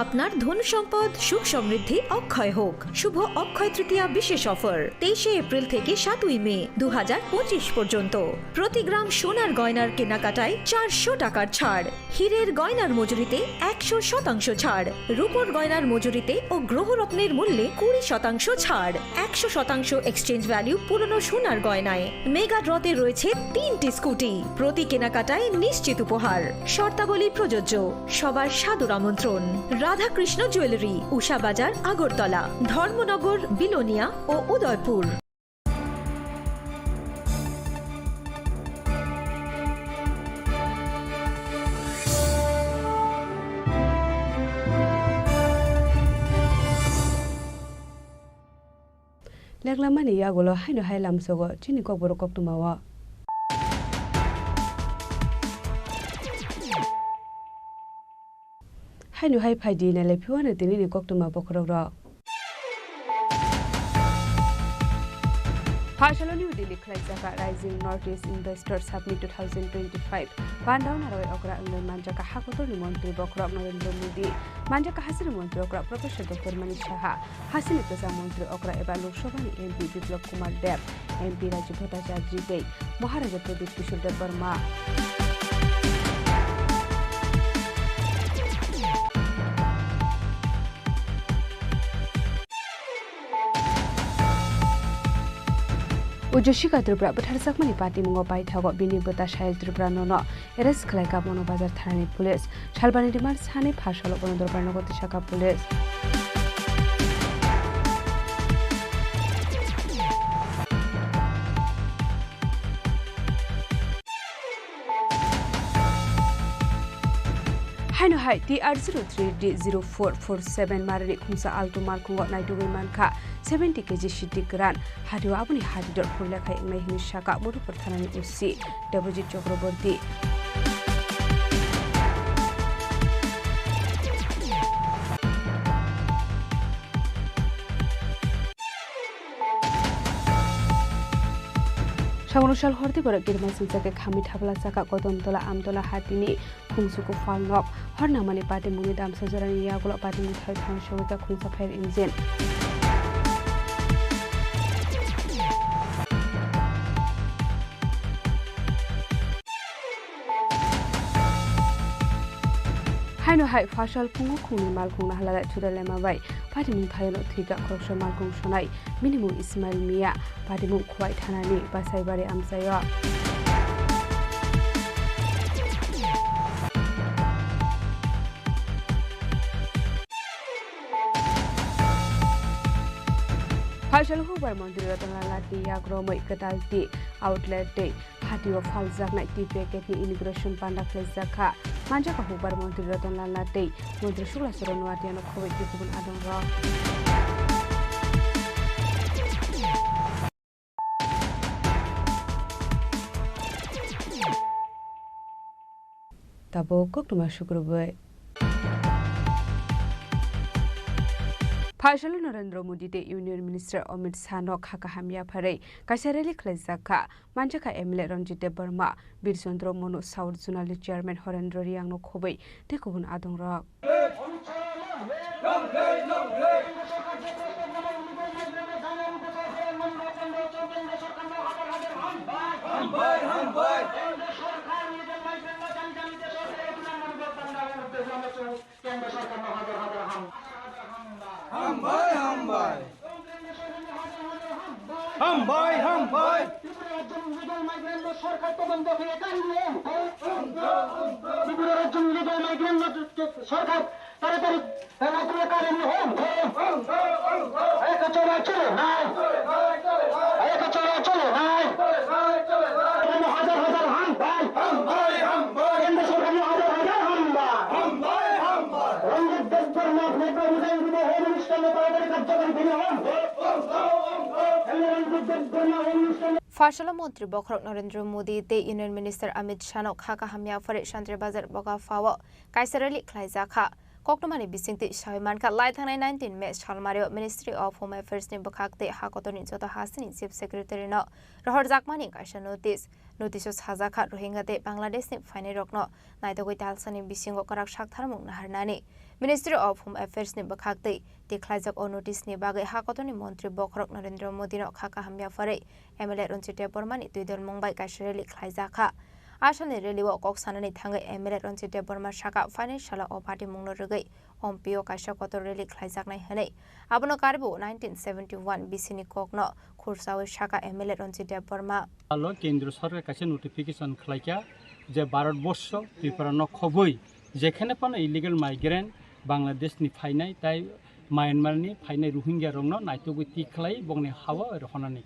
আপনার ধন সম্পদ সুখ সমৃদ্ধি অক্ষয় হোক। শুভ অক্ষয় তৃতীয়া বিশেষ অফার, তেইশে এপ্রিল থেকে সাতই মে দু হাজার পঁচিশ পর্যন্ত। প্রতি গ্রাম সোনার গয়নার কেনাকাটায় চারশো টাকার ছাড়, হীরের গয়নার মজুরিতে একশো শতাংশ ছাড়, রূপোর গয়নার মজুরিতে ও গ্রহরত্নের মূল্যে কুড়ি শতাংশ ছাড়, একশো শতাংশ এক্সচেঞ্জ ভ্যালু পুরনো সোনার গয়নায়। মেগা ড্রতে রয়েছে তিনটি স্কুটি, প্রতি কেনাকাটায় নিশ্চিত উপহার। শর্তাবলী প্রযোজ্য। সবার সাদর আমন্ত্রণ। রাধাকৃষ্ণ জুয়েলারি, উষা বাজার, আগরতলা, ধর্মনগর, বিলোনিয়া ও Udaipur. Leklamani yagulo haino hai lamsogo chini kokborok koktwmao. Haino hai phaidi nailai phiwano tinini koktwma bokhorokrok. Hai salo New Delhi Khlaijak Rising North East Investor Summit two thousand twenty-five. Pandao narwai okra wngwi manjak ha kotorni montri bokhorok Narendra Modi, manjak hasini montri okra Professor Doctor Manik Saha, hasini kwcham montri okra eba Lok Sabhani M P Biplab Kumar Deb, M P Rajiv Bhattacharjee tei Maharaja Pradyut Kishore Debbarma. Ujosika Tripura bwtharjakmani patimungo paithago bini bwta Sahil Tripura nono arrest khlaikha Mono Bazar thanani police. Salbani rima sanwi pha salo bono dorbar nogo tisaka police. Haino hai T R zero three D zero four four seven marini khungsa Alto malkhungo naitugwi mankha seventy K G siddi kwran. Hatio aboni hati dor phurlekha wngnai hwnwi saka Madhupur thanani O C Debojit Chakraborty. Sabono sal horti borok kirima swijak khe khamwi thapla saka Kodom Tola Amtola hatini Khungsuku Phalnok. Hor nangmani patimungni damsa jorani yagulo patimung thai thang sogwi kha khungsa fire engine. Haino hai phasal phungo khungni malkhung nahalai Thudalema bai patimung thaino thwikha khoroksa malkhung sonai minimung Ismail Mia, patimung Khowai thanani Basaibari amchaio. Phasal hubar montri Ratan Lal Lati yakromwi kwtal ti outlet tei Hatio phaljaknai tea packet ni inauguration panda khlaijak kha. Manjak kha hubar montri Ratan Lal Nath tei montri Sukla Charan Noatia no khoboi tei kubun adong rok. Tabuk koktwma sukrubwi. Phaisalo Narendra Modi tei Union Minister Amit Shah no kha kaham yapharwi kaisa rally khlaijak kha. Manjakha M L A Ranjit Debbarma, Bir Chandra Manu, South Zonal Chairman Horendra Reang no khobwi tei kubun adongrok. Hambai, hambai. Hambai, hambai. Tripura rajyoni illegal migrant no sorkar todonto khe kari ni hwn. Tripura rajyoni illegal migrant no sorkar taratari todonto khe kari ni hwn. Eko chora chole nai. Eko chora chole nai. Hajar hajar hambai. Hambai, hambai. Kendra sorkar no hajar hajar hambai. Hambai, hambai. Ranjit Debbarma, Home Minister no taratari karjokari kori hwn. Phaisalo Montri Bokhorok Narendra Modi tei Union Minister Amit Shah no kha kaham yapharwi Santri Bazar Bogapha o kaisa rally khlaijak kha. Koktwmani bisingtwi sawi mankha, lai thangnai nineteen May salmario Ministry of Home Affairs ni bwkhak tei ha kotorni joto hasteni Chief Secretary no rohorjakmani kaisa notice. Notice o sajak kha, Rohingya tei Bangladesh ni phainairokno naitugwi talsani bisingo kwrak saktharmung naharnani. Ministry of Home Affairs ni bwkhaktwi tikhlaijak o notice ni bagwi ha kotorni montri bokhorok Narendra Modi no kha kaham yapharwi M L A Ranjit Debbarma ni twidulmung bai kaisa rally khlaijak kha. A salni rally o kok sanani thangwi M L A Ranjit Debbarma saka, phainai salo o patimung no rwgwi Ompi o kaisa kotor rally khlaijaknai hwnwi. Abono karwi bo nineteen seventy one bisini kokno khursawi saka M L A Ranjit Debbarma. Alo Kendra Sorkar kaisa notification khlaikha je Bharat Borsho Tripura no khobwi jekhene phano illegal migrant Bangladesh ni phainai tai Myanmar ni phainai Rohingya rokno naitugwi tik khlai bongni hawa rohonani.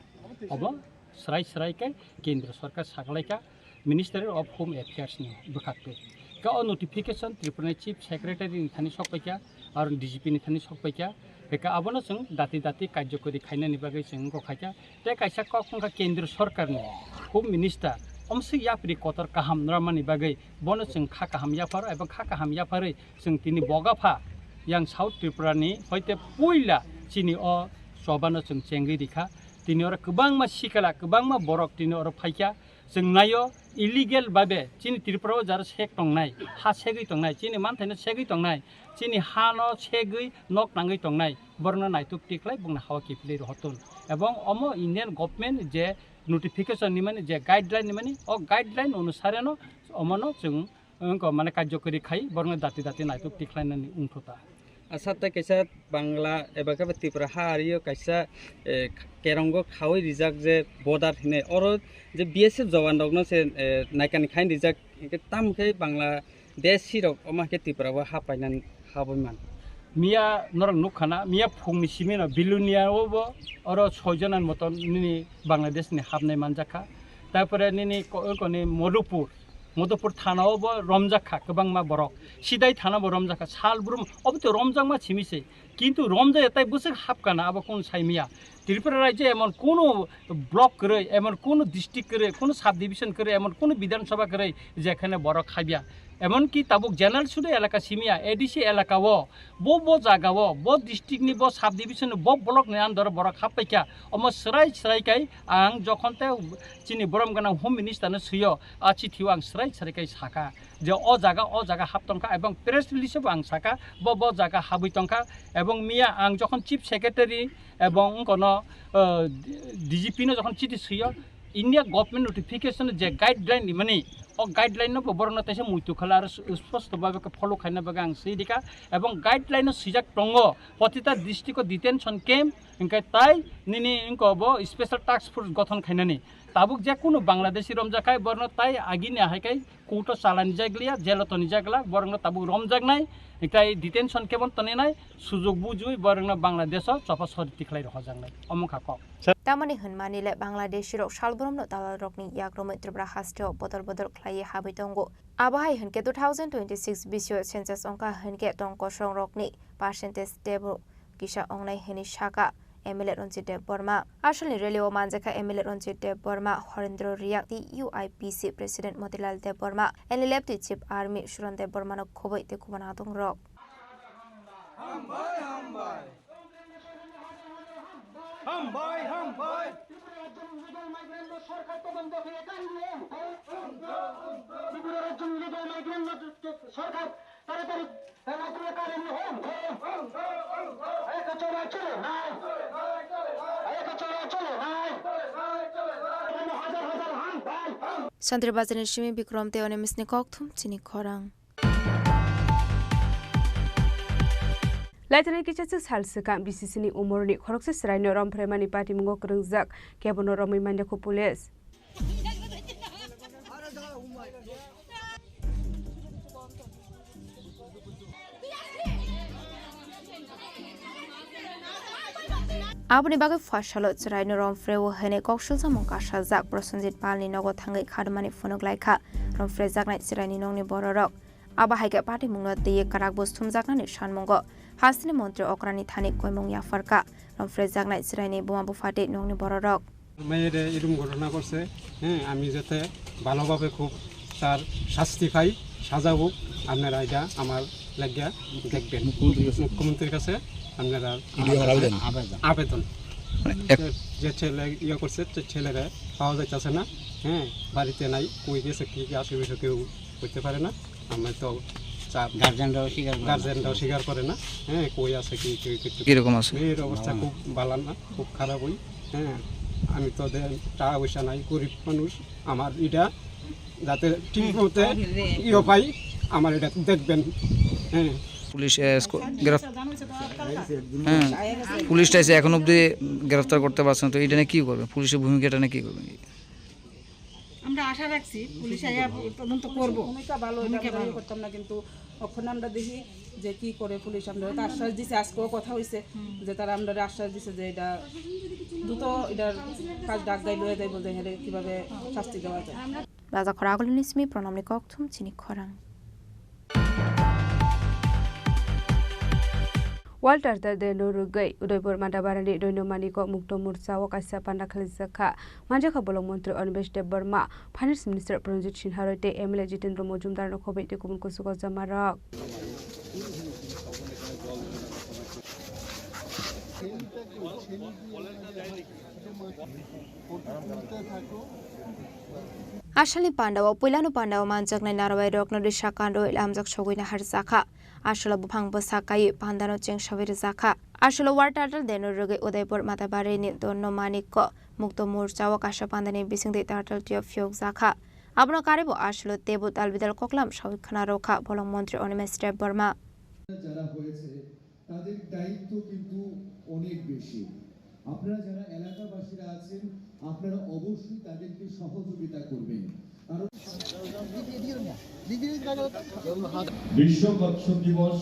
Obo srai srai khe Kendra Sorkar saklaikha Ministry of Home Affairs ni bwkhaktwi. Khe o notification Tripura ni Chief Secretary ni thani sokpaikha, aro D G P ni thani sokpaikha. Khe abono chwng dati dati karjokori khainani bagwi chwng wngkha khaikha. Tei kaisa kok wngkha Kendra Sorkar ni Home Minister omswk yapri kotor kaham nrwmani bagwi bono chwng kha kaham yapharo eba kha kaham yapharwi chwng tini Bogapha yang South Tripura ni hoite puila chini o chobano chwng chengwi rikha. Tini oro kwbangma sikala, kwbangma borok tini oro phaikha. Chwng naio, illegal babe chini Tripura o jara sek tongnai, ha segwi tongnai, chini manthaino segwi tongnai, chini hano segwi nok nangwi tongnai, borokno naituk tikhlai bongni hao kiphilwi rohortun. Ebong omo Indian government je notification nimani, je guideline nimani, o guideline onusareno omono chwng wngkha mane karjokori khai borokno dati dati naituk tikhlainani wngkha ta. Asat tei kaisa Bangla eba khe Tripura ha ario kaisa, eh, kerongo khaui rijak je border hinwi oro je B S F jawan rokno se, eh, naikani khai rijak hinkhe tamo khe Bangladeshi rok omo khe Tripura o ha painani habwi man. Miya norok nukha na, miya phungni simi no Bilonia o bo oro soi jona ni moto nini Bangladesh ni hapnai manjakha. Tarpore nini ko-, koni Madhupur, Madhupur thana o bo romjakha kwbangma borok. Sidai thana bo romjakha, sal brum obo to romjakma simi se. Kintu romjak tai bwswk hapkha na abo kunu saimiya. Tripura rajyo emon kunu block kwrwi, emon kunu district kwrwi, kunu sub division kwrwi, emon kunu bidhan sabha kwrwi jekhane borok habya. Emonki tabuk general sudu elaka simiya, A D C elaka o, bo, bo jaga o, bo district ni, bo sub division ni, bo block ni under o borok happaikha. Omo swrai swrai kai ang jokhon te chini borom gwnang home minister no swiyo, a chithi o ang swrai swrai kai saka je o jaga, o jaga hap tongkha, ebong press release o bo ang saka bo, bo jaga habwi tongkha. Ebong miya ang jokhon chief secretary ebong wngkono, uh, D G P no jokhon chithi swiyo, India government notification je guideline rimani, o guideline no bo borokno teisa muitu khala aro sp-, sposto babe khe follow khaina bagwi ang swi rikha, ebong guideline no swijak tongo, protita district o detention camp, hinkhe tai nini wngko bo special task force gothon khainani. Tabuk je kunu Bangladeshi romjak khai borno tai agini ahai kai court o chalani jaglia, jail o toni jagla, borokno tabuk romjaknai, tai detention camp o toninai, sujok bujui borokno Bangladesh o chopha sori tikhlai rohojaknai. Omo kha kok. Tamani hwnmani le Bangladeshi rok salbrumno dalalrokni yakromwi Tripura hasteo bodol bodol khlaiwi habwi tongo. Abo hai hwnkhe two thousand twenty-six bisio census wngkha hwnkhe tong kosongrokni percentage teibo kisa wngnai hwnwi sakha M L A Ranjit Debbarma. Asalni rally o manjakha M L A Ranjit Debbarma, Horendra Riang, T U I P C President Motilal Debbarma, N L F T Chief Army Suran Debbarmano khobwi tei kubun adongrok. Hambai, hambai. Hambai, hambai. Tripura rajyoni illegal migrant no sorkar todonto khe kari ni hwn. Tripura rajyoni illegal migrant no sorkar taratari todonto khe kari ni hwn. Eko chora chole nai. Eko chora chole nai. Hajar hajar hambai. Santri Bazarni simi Bikram tei Onemisni kokthum chini khorang. Laithani kichachwk sal swkang B C C ni umorni khoroksa chwraino romphraimani patimungo kwrwngjak, kebono romwi manjakho police. Aboni bagwi pha salo chwraino romphraio hwnwi koksilsamung kasajak Prosenjit Palni nogo thangwi khadumani phunuk laikha romphrejaknai chwraini nokni bororok. Abo hai khe patimungno twiwi kwrak bus thumjaknani sanmungo hasteni montri okrani thani koimung yapharkha romphrejaknai chwraini buma bupha tei nokni bororok. মেয়েরে এরকম ঘটনা করছে, হ্যাঁ, আমি যাতে ভালোভাবে খুব তার শাস্তি পাই, সাজা হোক, আপনারা এটা আমার লাগিয়া দেখবেন। মুখ্যমন্ত্রীর কাছে। মুখ্যমন্ত্রীর কাছে আপনারা ইডি আমার আবেদন। আবেদন। মানে এক যে, যে ছেলে ইয়ে করছে, সে ছেলেরা পাওয়া যাইতেছে না, হ্যাঁ, বাড়িতে নাই, কই গেছে, কি কি আসে, বিষয়ে কেউ করতে পারে না। আমরা তো চাপ গার্জেনরাও স্বীকার করে না। গার্জেনরাও স্বীকার করে না, হ্যাঁ, কই আছে, কি, কি, কিছু। কিরকম আছে? মেয়ের অবস্থা খুব ভালো না, খুব খারাপ ওই, হ্যাঁ। আমি তো দে-, টাকা পয়সা নাই, গরিব মানুষ। আমার এটা যাতে ঠিক মতো ইয়ে পাই, আমার এটা দেখবেন, হ্যাঁ। পুলিশ, এ, স্কো-, গ্রেফ-, হ্যাঁ, পুলিশটা এসে এখন অবধি গ্রেফতার করতে পারছে না, তো এটা নিয়ে কী করবে? পুলিশের ভূমিকাটা নিয়ে কী করবে? আমরা আশা রাখছি পুলিশ আইয়া তদন্ত করবো। ভূমিকা ভালো, এটা ভূমিকা আমরা ইয়ে ভালো। করতাম না, কিন্তু ওখানে আমরা দেখি যে কি করে পুলিশ। আমরা তো আশ্বাস দিছে, আজকেও কথা হইছে যে তারা আমরা আশ্বাস দিছে যে এটা দ্রুত এটার কাজ ডাক দেয়, লয়ে দেয় বলতে এখানে কিভাবে শাস্তি দেওয়া যায়। Raja khoragulni simi Pranamni kokthum chini khorang. Walter Tadeno rwgwi Udaipur Madabarani Doino Maniko Mukto Murchao kaisa panda khalijakha. Manjakha bolong montri Animesh Debbarma, Finance Minister Pranjit Sinha Roy tei M L A Jitendra Mojumdar no khobwi tei kubun kuchugo jamarok. Asalni pandao puilano pandao manjaknai narwai rokno risa kandoi lamjak sogwina harjakha. Asalo buphang bwsa kaiwi pandano chengsawi rwjakha. Asalo war turtle deno rwgwi Udaipur Matabarini Donno Manikko Mukto Morchao kaisa pandani bisingtwi turtle twiyo phiyokjakha. Abono karwibo asalo teibo dalbidal koklam sawi khna rwkha bolong montri Animesh Debbarma. যারা হয়েছে তাদের দায়িত্ব কিন্তু অনেক বেশি। আপনারা যারা এলাকাবাসীরা আছেন, আপনারা অবশ্যই তাদেরকে সহযোগিতা করবেন, কারণ বিশ্ব কচ্ছপ দিবস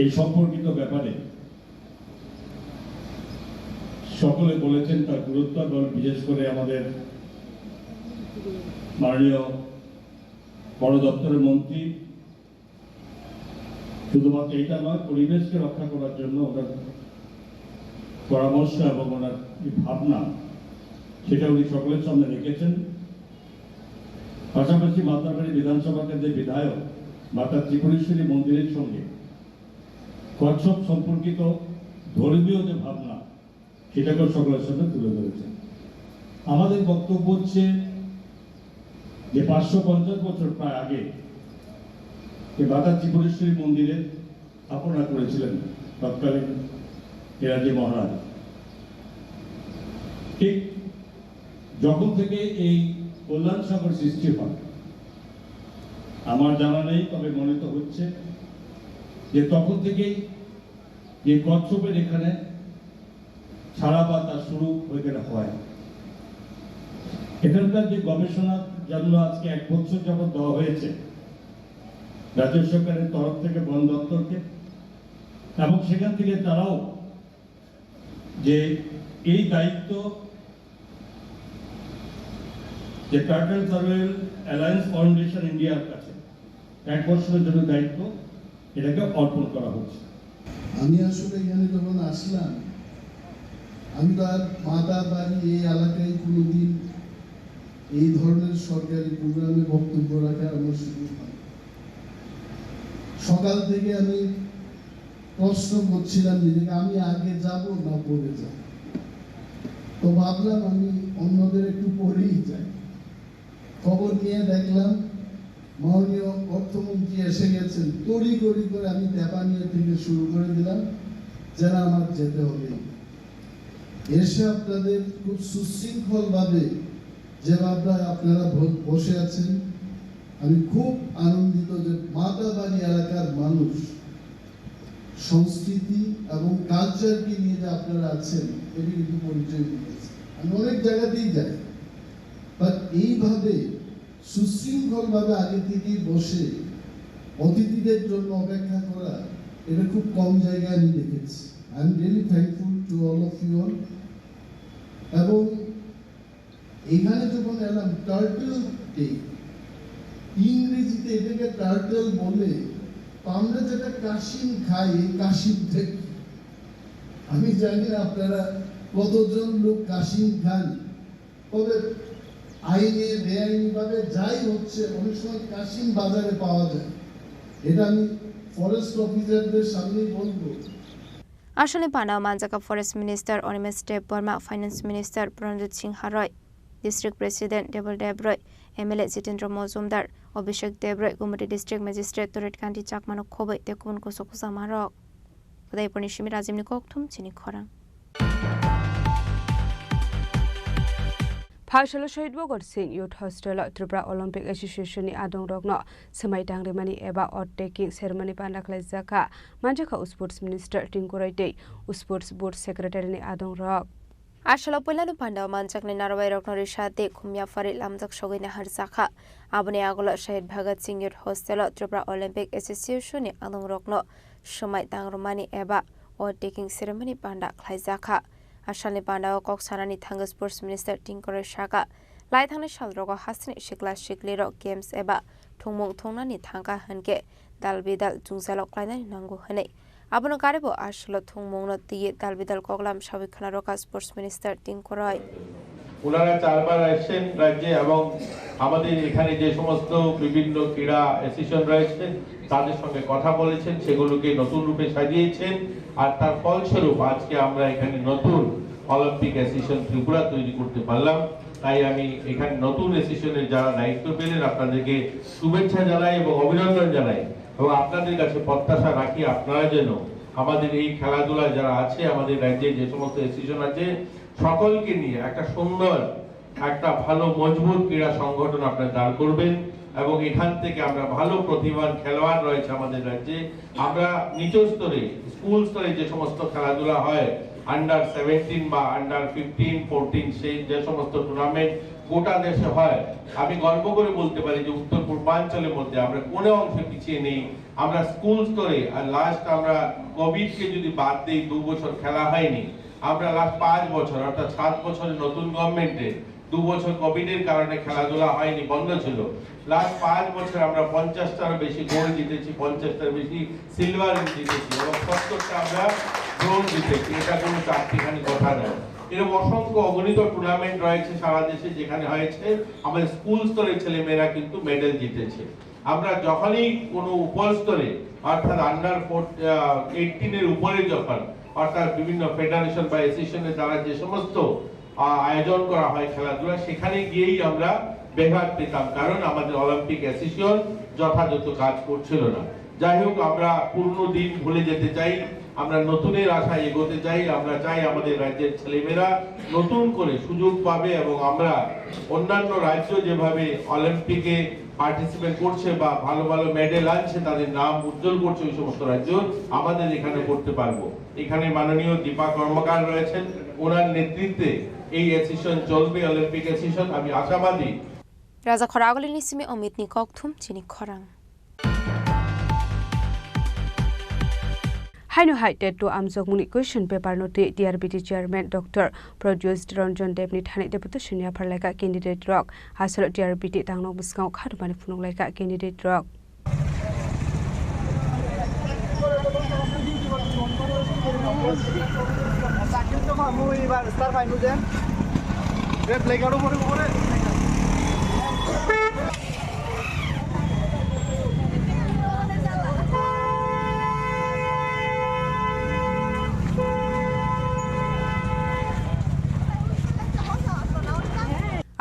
এই সম্পর্কিত ব্যাপারে সকলে বলেছেন তার গুরুত্ব, এবং বিশেষ করে আমাদের মাননীয় বন দপ্তরের মন্ত্রী শুধুমাত্র এটা নয়, পরিবেশকে রক্ষা করার জন্য ওনার পরামর্শ এবং ওনার যে ভাবনা, সেটা উনি সকলের সামনে রেখেছেন। পাশাপাশি মাতারবাড়ি বিধানসভা কেন্দ্রের বিধায়ক মাতা ত্রিপুরেশ্বরী মন্দিরের সঙ্গে কচ্ছপ সম্পর্কিত ধর্মীয় যে ভাবনা, সেটাকেও সকলের সামনে তুলে ধরেছেন। আমাদের বক্তব্য হচ্ছে যে পাঁচশো পঞ্চাশ বছর প্রায় আগে যে মাতা ত্রিপুরেশ্বরী মন্দিরের স্থাপনা করেছিলেন তৎকালীন এরাজি মহারাজ, ঠিক যখন থেকে এই কল্যাণ সাগর সৃষ্টি হয়, আমার জানা নেই, তবে মনে তো হচ্ছে যে তখন থেকেই যে কচ্ছপের এখানে ছাড়া বা তার শুরু ওইখানে হয়। এখানকার যে গবেষণার জন্য আজকে এক বছর যাবত দেওয়া হয়েছে রাজ্য সরকারের তরফ থেকে বন দপ্তরকে, এবং সেখান থেকে তারাও যে এই দায়িত্ব যে টার্টল সার্ভাইভাল অ্যালায়েন্স ফাউন্ডেশন ইন্ডিয়ার কাছে এক বছরের জন্য দায়িত্ব এটাকে অর্পণ করা হচ্ছে। আমি আসলে এখানে যখন আসলাম, আমি তো আর মাতার বাড়ি এই এলাকায় কোনোদিন এই ধরনের সরকারি প্রোগ্রামে বক্তব্য রাখার আমার সুযোগ হয়। সকাল থেকে আমি প্রশ্ন করছিলাম নিজেকে, আমি আগে যাব না পরে যাব। তো ভাবলাম আমি অন্যদের একটু পরেই যাই। খবর নিয়ে দেখলাম মাননীয় অর্থমন্ত্রী এসে গেছেন, তড়িঘড়ি করে আমি তেপানিয়া থেকে শুরু করে দিলাম, যেন আমার যেতে হবে। এসে আপনাদের খুব সুশৃঙ্খলভাবে যেভাবে আপনারা ব-, বসে আছেন, আমি খুব আনন্দিত যে মাতাবাড়ি এলাকার মানুষ সংস্কৃতি এবং কালচারকে নিয়ে যে আপনারা আছেন, এটি কিন্তু পরিচয় দিয়েছে। আমি অনেক জায়গাতেই যাই, বাট এইভাবে সুশৃঙ্খলভাবে আগে থেকেই বসে অতিথিদের জন্য অপেক্ষা করা, এটা খুব কম জায়গায় আমি দেখেছি। I am really thankful to all of you all। এবং এখানে যখন এলাম, টার্টল ডে, ইংরেজিতে এটাকে টার্টল বলে, তো আমরা যেটা কাশিম খাই, এই কাশিম থেকে আমি জানি না আপনারা কতজন লোক কাশিম খান, তবে আইনে বেআইনিভাবে যাই হচ্ছে, অনেক সময় কাশিম বাজারে পাওয়া যায়। এটা আমি ফরেস্ট অফিসারদের সামনেই বলবো। Aswkni panda o manjakha Forest Minister Animesh Debbarma, Finance Minister Pranjit Singha Roy, District President Debel Deb Roy, M L A Jitendra Mojumdar, Abhishek Deb Roy, Gumati District Magistrate Torit Kanti Chakmano khobwi tei kubun kusu kusa manrok. Udaipurni simi Rajibni kokthum chini khorang. Phaisalo Shahid Bhagat Singh Youth Hostel o Tripura Olympic Association ni adongrokno swmai tangrimani eba oath taking ceremony panda khlaijak kha, manjakha Sports Minister Tinku Roy tei Sports Board Secretary ni adongrok. Asalo puilano panda o manjaknai narwai rokno risa tei khumya phari lamjak sogwi naharjakha. Aboni agulo Shahid Bhagat Singh Youth Hostel o Tripura Olympic Association ni adongrokno swmai tangrumani eba oath taking ceremony panda khlaijakha. Asalni panda o kok sanani thangwi Sports Minister Tinku Roy sakha, lai thangnai salrogo hasteni sikla siklirok games eba thwngmung thwngnani thangkha hwnkhe dal bidal jwngjalo klainani nango hwnwi. Abono karwibo asalo thwngmungno twiwi dal bidal koklam sawi khwna rwkha Sports Minister Tinku Roy. ওনারা চারবার আসছেন রাজ্যে এবং আমাদের এখানে যে সমস্ত বিভিন্ন ক্রীড়া অ্যাসোসিয়েশন রয়েছে, তাদের সঙ্গে কথা বলেছেন, সেগুলোকে নতুন রূপে সাজিয়েছেন। আর তার ফলস্বরূপ আজকে আমরা এখানে নতুন অলিম্পিক অ্যাসোসিয়েশন ত্রিপুরা তৈরি করতে পারলাম। তাই আমি এখানে নতুন অ্যাসোসিয়েশনের যারা দায়িত্ব পেলেন, আপনাদেরকে শুভেচ্ছা জানাই এবং অভিনন্দন জানাই এবং আপনাদের কাছে প্রত্যাশা রাখি, আপনারা যেন আমাদের এই খেলাধুলায় যারা আছে, আমাদের রাজ্যে যে সমস্ত অ্যাসোসিয়েশন আছে, সকলকে নিয়ে একটা সুন্দর, একটা ভালো মজবুত ক্রীড়া সংগঠন আপনারা দাঁড় করবেন এবং এখান থেকে আমরা ভালো প্রতিভাবান খেলোয়াড় রয়েছে আমাদের রাজ্যে, আমরা নিচু স্তরে, স্কুল স্তরে যে সমস্ত খেলাধুলা হয়, আন্ডার সেভেন্টিন বা আন্ডার ফিফটিন, ফোরটিন, সেই যে সমস্ত টুর্নামেন্ট গোটা দেশে হয়, আমি গর্ব করে বলতে পারি যে উত্তর পূর্বাঞ্চলের মধ্যে আমরা কোনো অংশে পিছিয়ে নেই। আমরা স্কুল স্তরে, আর লাস্ট আমরা কোভিডকে যদি বাদ দিই, দু বছর খেলা হয়নি। আমরা লাস্ট পাঁচ বছর, অর্থাৎ সাত বছরের নতুন গভর্নমেন্টে দু বছর কোভিডের কারণে খেলাধুলা হয়নি, বন্ধ ছিল। লাস্ট পাঁচ বছর আমরা পঞ্চাশটারও বেশি গোল্ড জিতেছি, পঞ্চাশটার বেশি সিলভার জিতেছি এবং সত্তরটা আমরা ব্রোঞ্জ জিতেছি। এটা কোনো চারটিখানি কথা নয়। এরকম অসংখ্য অগণিত টুর্নামেন্ট রয়েছে সারা দেশে, যেখানে হয়েছে আমাদের স্কুল স্তরের ছেলেমেয়েরা কিন্তু মেডেল জিতেছে। আমরা যখনই কোনো উপর স্তরে, অর্থাৎ আন্ডার ফোর, আহ, এইটিনের উপরে যখন, অর্থাৎ বিভিন্ন ফেডারেশন বা অ্যাসোসিয়েশনের দ্বারা যে সমস্ত, আহ, আয়োজন করা হয় খেলাধুলা, সেখানে গিয়েই আমরা ব্যাঘাত পেতাম, কারণ আমাদের অলিম্পিক অ্যাসোসিয়েশন যথাযথ কাজ করছিল না। যাই হোক, আমরা পুরনো দিন ভুলে যেতে চাই, আমরা নতুনের আশায় এগোতে চাই। আমরা চাই আমাদের রাজ্যের ছেলেমেয়েরা নতুন করে সুযোগ পাবে এবং আমরা অন্যান্য রাজ্য যেভাবে অলিম্পিকে পার্টিসিপেট করছে বা ভালো ভালো মেডেল আনছে, তাদের নাম উজ্জ্বল করছে ওই সমস্ত রাজ্য, আমাদের এখানে করতে পারবো। এখানে মাননীয় দীপা কর্মকার রয়েছেন, ওনার নেতৃত্বে এই অ্যাসোসিয়েশন চলবে, অলিম্পিক অ্যাসোসিয়েশন। আমি আশাবাদী। Raja Khoragulini simi Omitni kokthum chini khorang. Haino hai TET two amjokmungni question paper no twi T R B T chairman Doctor Pradyut Ranjan Deb ni thani deputation yaphar laika candidate rok. Aswk T R B T tangnok bwskango kharmani phunuk laika candidate rok.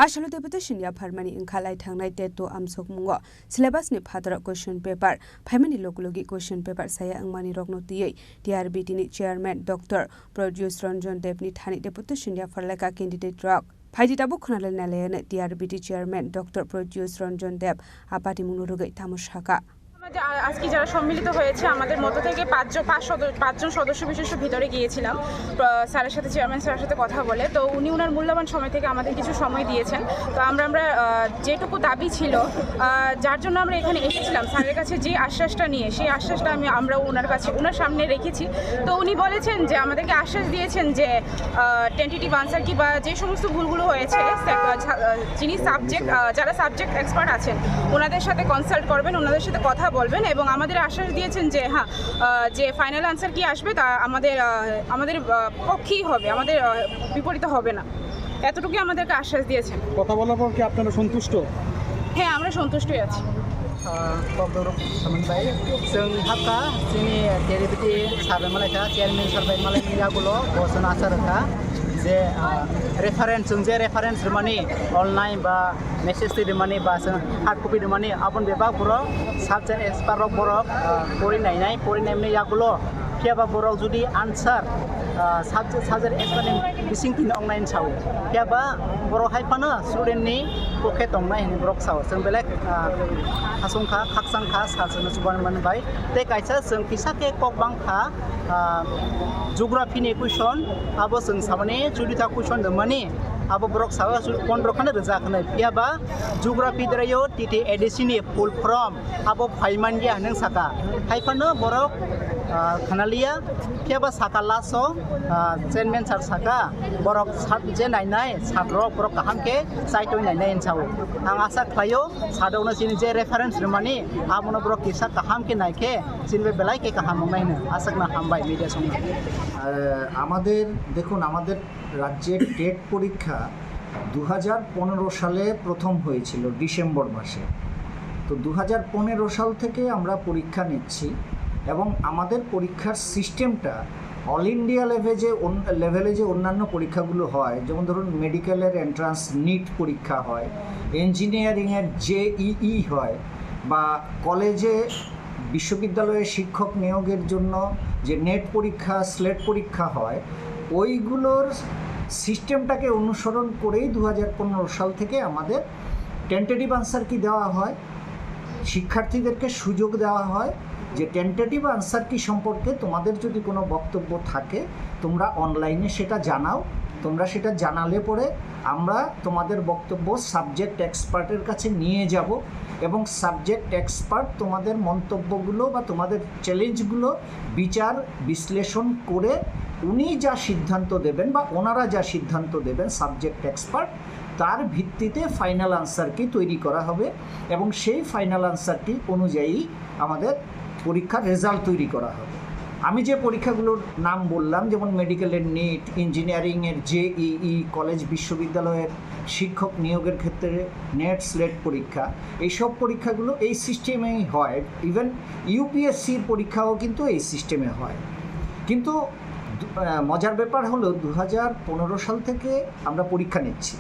Aswk deputation yapharmani wngkha lai thangnai TET two amjokmungo. Syllabus ni phataro question paper phaimani logi logi question paper saya wngmani rokno twiwi T R B T ni chairman Doctor Pradyut Ranjan Deb ni thani deputation yaphar laika candidate rok. Phaidi tabuk khwnalai nalaiyano T R B T chairman Doctor Pradyut Ranjan Deb a patimungno rwgwi tamo sakha. আমরা যে আ-, আজকে যারা সম্মিলিত হয়েছে, আমাদের মধ্য থেকে পাঁচজন, পাঁচ সদ-, পাঁচজন সদস্য বিশিষ্ট ভিতরে গিয়েছিলাম। প্র-, স্যারের সাথে, চেয়ারম্যান স্যারের সাথে কথা বলে, তো উনি ওনার মূল্যবান সময় থেকে আমাদের কিছু সময় দিয়েছেন। তো আমরা, আমরা, আহ, যেটুকু দাবি ছিল, আহ, যার জন্য আমরা এখানে এসেছিলাম, স্যারের কাছে যে আশ্বাসটা নিয়ে, সেই আশ্বাসটা আমি, আমরা ওনার কাছে, ওনার সামনে রেখেছি। তো উনি বলেছেন যে, আমাদেরকে আশ্বাস দিয়েছেন যে, আহ, টেন্টেটিভ আনসার কি বা যে সমস্ত ভুলগুলো হয়েছে, স্যার, আহ, ছা-, আহ, যিনি সাবজেক্ট, আহ, যারা সাবজেক্ট এক্সপার্ট আছেন, ওনাদের সাথে কনসাল্ট করবেন, ওনাদের সাথে কথা বলবেন এবং আমাদের আশ্বাস দিয়েছেন যে, হ্যাঁ, আহ, যে ফাইনাল আনসার কি আসবে, তা আমাদের, আহ, আমাদের, আহ, পক্ষেই হবে, আমাদের, আহ, বিপরীতে হবে না, এতটুকুই আমাদেরকে আশ্বাস দিয়েছেন। কথা বলার পর কি আপনারা সন্তুষ্ট? হ্যাঁ, আমরা সন্তুষ্টই আছি। Ah, kok dorok samani bai. Chwng hakha chini T R B T sir bai malai kha, chairman sir bai malai ni yagulo bo chwng asa rwkha je, ah, reference, chwng je reference rwmani online ba message twi rwmani ba chwng hard copy rwmani, aboni bebak borok subject expert rok borok, ah, pori nainai, pori naimani yagulo. Phiya ba borok jodi answer, ah, subject, subject expert ni bising tini ong nai sao. Phiya ba borok hai phano student ni pokhe tong nai hinwi borok sao. Chwng belai, ah, khasung kha, khakchang kha, sir chwngno chubaui mani bai. Tei kaisa chwng kisa khe kok bang kha, ah, geography ni question, abo chwng samani chuditha question rwmani, abo borok sao pondro khana rwjak hinwi. Phiya ba geography deraio T T A D C ni full form abo phai man ya hinwi saka. Hai phano borok, ah, khana liya. Phiya ba saka last o, ah, chairman sir saka, borok sat je nainai, sat rok borok kaham khe chaitoi nainai hinwi sao. Ang asa khlaio, sat rokno chini je reference rwmani, abono borok kisa kaham khe nai khe, chini bai belai khe kaham wngnai hwnwi aswkno hambai media songno. আহ, আমাদের, দেখুন, আমাদের রাজ্যের টেট পরীক্ষা দু হাজার পনেরো সালে প্রথম হয়েছিল ডিসেম্বর মাসে। তো দু হাজার পনেরো সাল থেকে আমরা পরীক্ষা নিচ্ছি এবং আমাদের পরীক্ষার সিস্টেমটা অল ইন্ডিয়া লেভেলে যে অন- লেভেলে যে অন্যান্য পরীক্ষাগুলো হয়, যেমন ধরুন মেডিকেলের এন্ট্রান্স নিট পরীক্ষা হয়, ইঞ্জিনিয়ারিংয়ের জেইই হয়, বা কলেজে বিশ্ববিদ্যালয়ে শিক্ষক নিয়োগের জন্য যে নেট পরীক্ষা, স্লেট পরীক্ষা হয়, ওইগুলোর সিস্টেমটাকে অনুসরণ করেই দু হাজার পনেরো সাল থেকে আমাদের টেন্টেটিভ আনসার কি দেওয়া হয়, শিক্ষার্থীদেরকে সুযোগ দেওয়া হয় যে টেন্টেটিভ আনসার কি সম্পর্কে তোমাদের যদি কোনো বক্তব্য থাকে, তোমরা অনলাইনে সেটা জানাও। তোমরা সেটা জানালে পরে আমরা তোমাদের বক্তব্য সাবজেক্ট এক্সপার্টের কাছে নিয়ে যাব এবং সাবজেক্ট এক্সপার্ট তোমাদের মন্তব্যগুলো বা তোমাদের চ্যালেঞ্জগুলো বিচার বিশ্লেষণ করে উনি যা সিদ্ধান্ত দেবেন বা ওনারা যা সিদ্ধান্ত দেবেন সাবজেক্ট এক্সপার্ট, তার ভিত্তিতে ফাইনাল আনসার কি তৈরি করা হবে এবং সেই ফাইনাল আনসার কি অনুযায়ী আমাদের পরীক্ষার রেজাল্ট তৈরি করা হবে। আমি যে পরীক্ষাগুলোর নাম বললাম, যেমন মেডিকেলের নিট, ইঞ্জিনিয়ারিংয়ের জেইই, কলেজ বিশ্ববিদ্যালয়ের শিক্ষক নিয়োগের ক্ষেত্রে নেট স্লেট পরীক্ষা, এইসব পরীক্ষাগুলো এই সিস্টেমেই হয়। ইভেন ইউপিএসসির পরীক্ষাও কিন্তু এই সিস্টেমে হয়। কিন্তু দু- আহ, মজার ব্যাপার হলো, দু হাজার পনেরো সাল থেকে আমরা পরীক্ষা নিচ্ছি।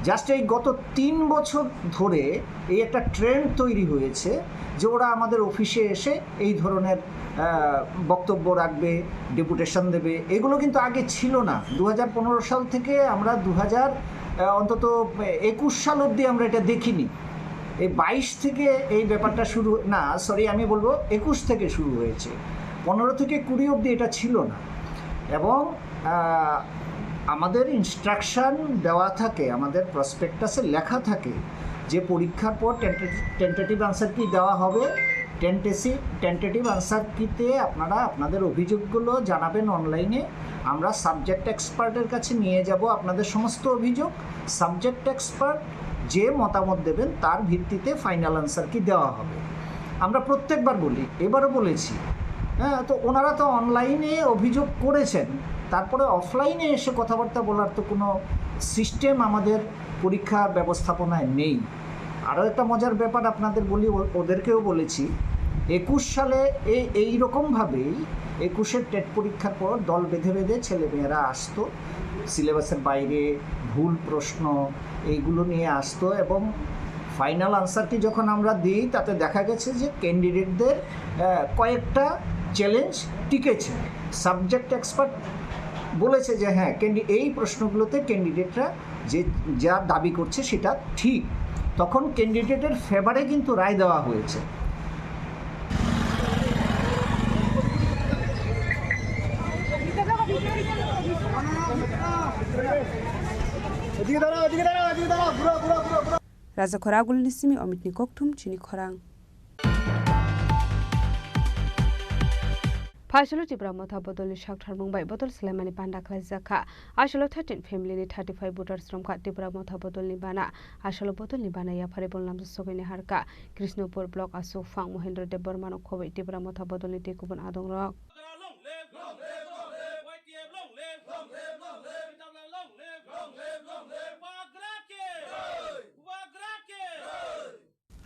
জাস্ট এই গত তিন বছর ধরে এই একটা ট্রেন্ড তৈরি হয়েছে যে ওরা আমাদের অফিসে এসে এই ধরনের আহ, বক্তব্য রাখবে, ডেপুটেশন দেবে। এগুলো কিন্তু আগে ছিল না। দু হাজার পনেরো সাল থেকে আমরা দু হাজার, আহ, অন্তত একুশ সাল অবধি আমরা এটা দেখিনি। এই বাইশ থেকে এই ব্যাপারটা শুরু, না, সরি, আমি বলবো একুশ থেকে শুরু হয়েছে। পনেরো থেকে কুড়ি অবধি এটা ছিল না। এবং আহ, আমাদের ইনস্ট্রাকশন দেওয়া থাকে, আমাদের প্রসপেক্টাসে লেখা থাকে যে পরীক্ষার পর টেন্টেটিভ আনসার কি দেওয়া হবে। টেন্টেসি টেন্টেটিভ আনসার কিতে আপনারা আপনাদের অভিযোগগুলো জানাবেন অনলাইনে। আমরা সাবজেক্ট এক্সপার্টের কাছে নিয়ে যাব আপনাদের সমস্ত অভিযোগ। সাবজেক্ট এক্সপার্ট যে মতামত দেবেন, তার ভিত্তিতে ফাইনাল আনসার কি দেওয়া হবে। আমরা প্রত্যেকবার বলি, এবারও বলেছি। হ্যাঁ, তো ওনারা তো অনলাইনে অভিযোগ করেছেন, তারপরে অফলাইনে এসে কথাবার্তা বলার তো কোনো সিস্টেম আমাদের পরীক্ষা ব্যবস্থাপনায় নেই। আরও একটা মজার ব্যাপার আপনাদের বলি, ও- ওদেরকেও বলেছি, একুশ সালে এই এইরকমভাবেই একুশের টেট পরীক্ষার পর দল বেঁধে বেঁধে ছেলেমেয়েরা আসতো, সিলেবাসের বাইরে ভুল প্রশ্ন এইগুলো নিয়ে আসতো। এবং ফাইনাল আনসার কি যখন আমরা দিই, তাতে দেখা গেছে যে ক্যান্ডিডেটদের আহ, কয়েকটা চ্যালেঞ্জ টিকেছে। সাবজেক্ট এক্সপার্ট বলেছে যে হ্যাঁ, ক্যান্ডি- এই প্রশ্নগুলোতে ক্যান্ডিডেটরা যে যা দাবি করছে সেটা ঠিক, তখন ক্যান্ডিডেটের ফেভারে কিন্তু রায় দেওয়া হয়েছে। Raja Khoragul ni simi Omitni Kokthum chini khorang. Phaisalo Tipra Motha bodolni saktharmung bai bodol swlaimani panda khlaijak kha. Asolo thirteen family ni thirty five voters romkha Tipra Motha bodolni bana. Asolo bodolni bana yaphari bolnamjak sogwini harkha. Krishnopur block aswk phang Mohendro Debbarmano khobwi Tipra Motha bodolni tei kubun adongrok.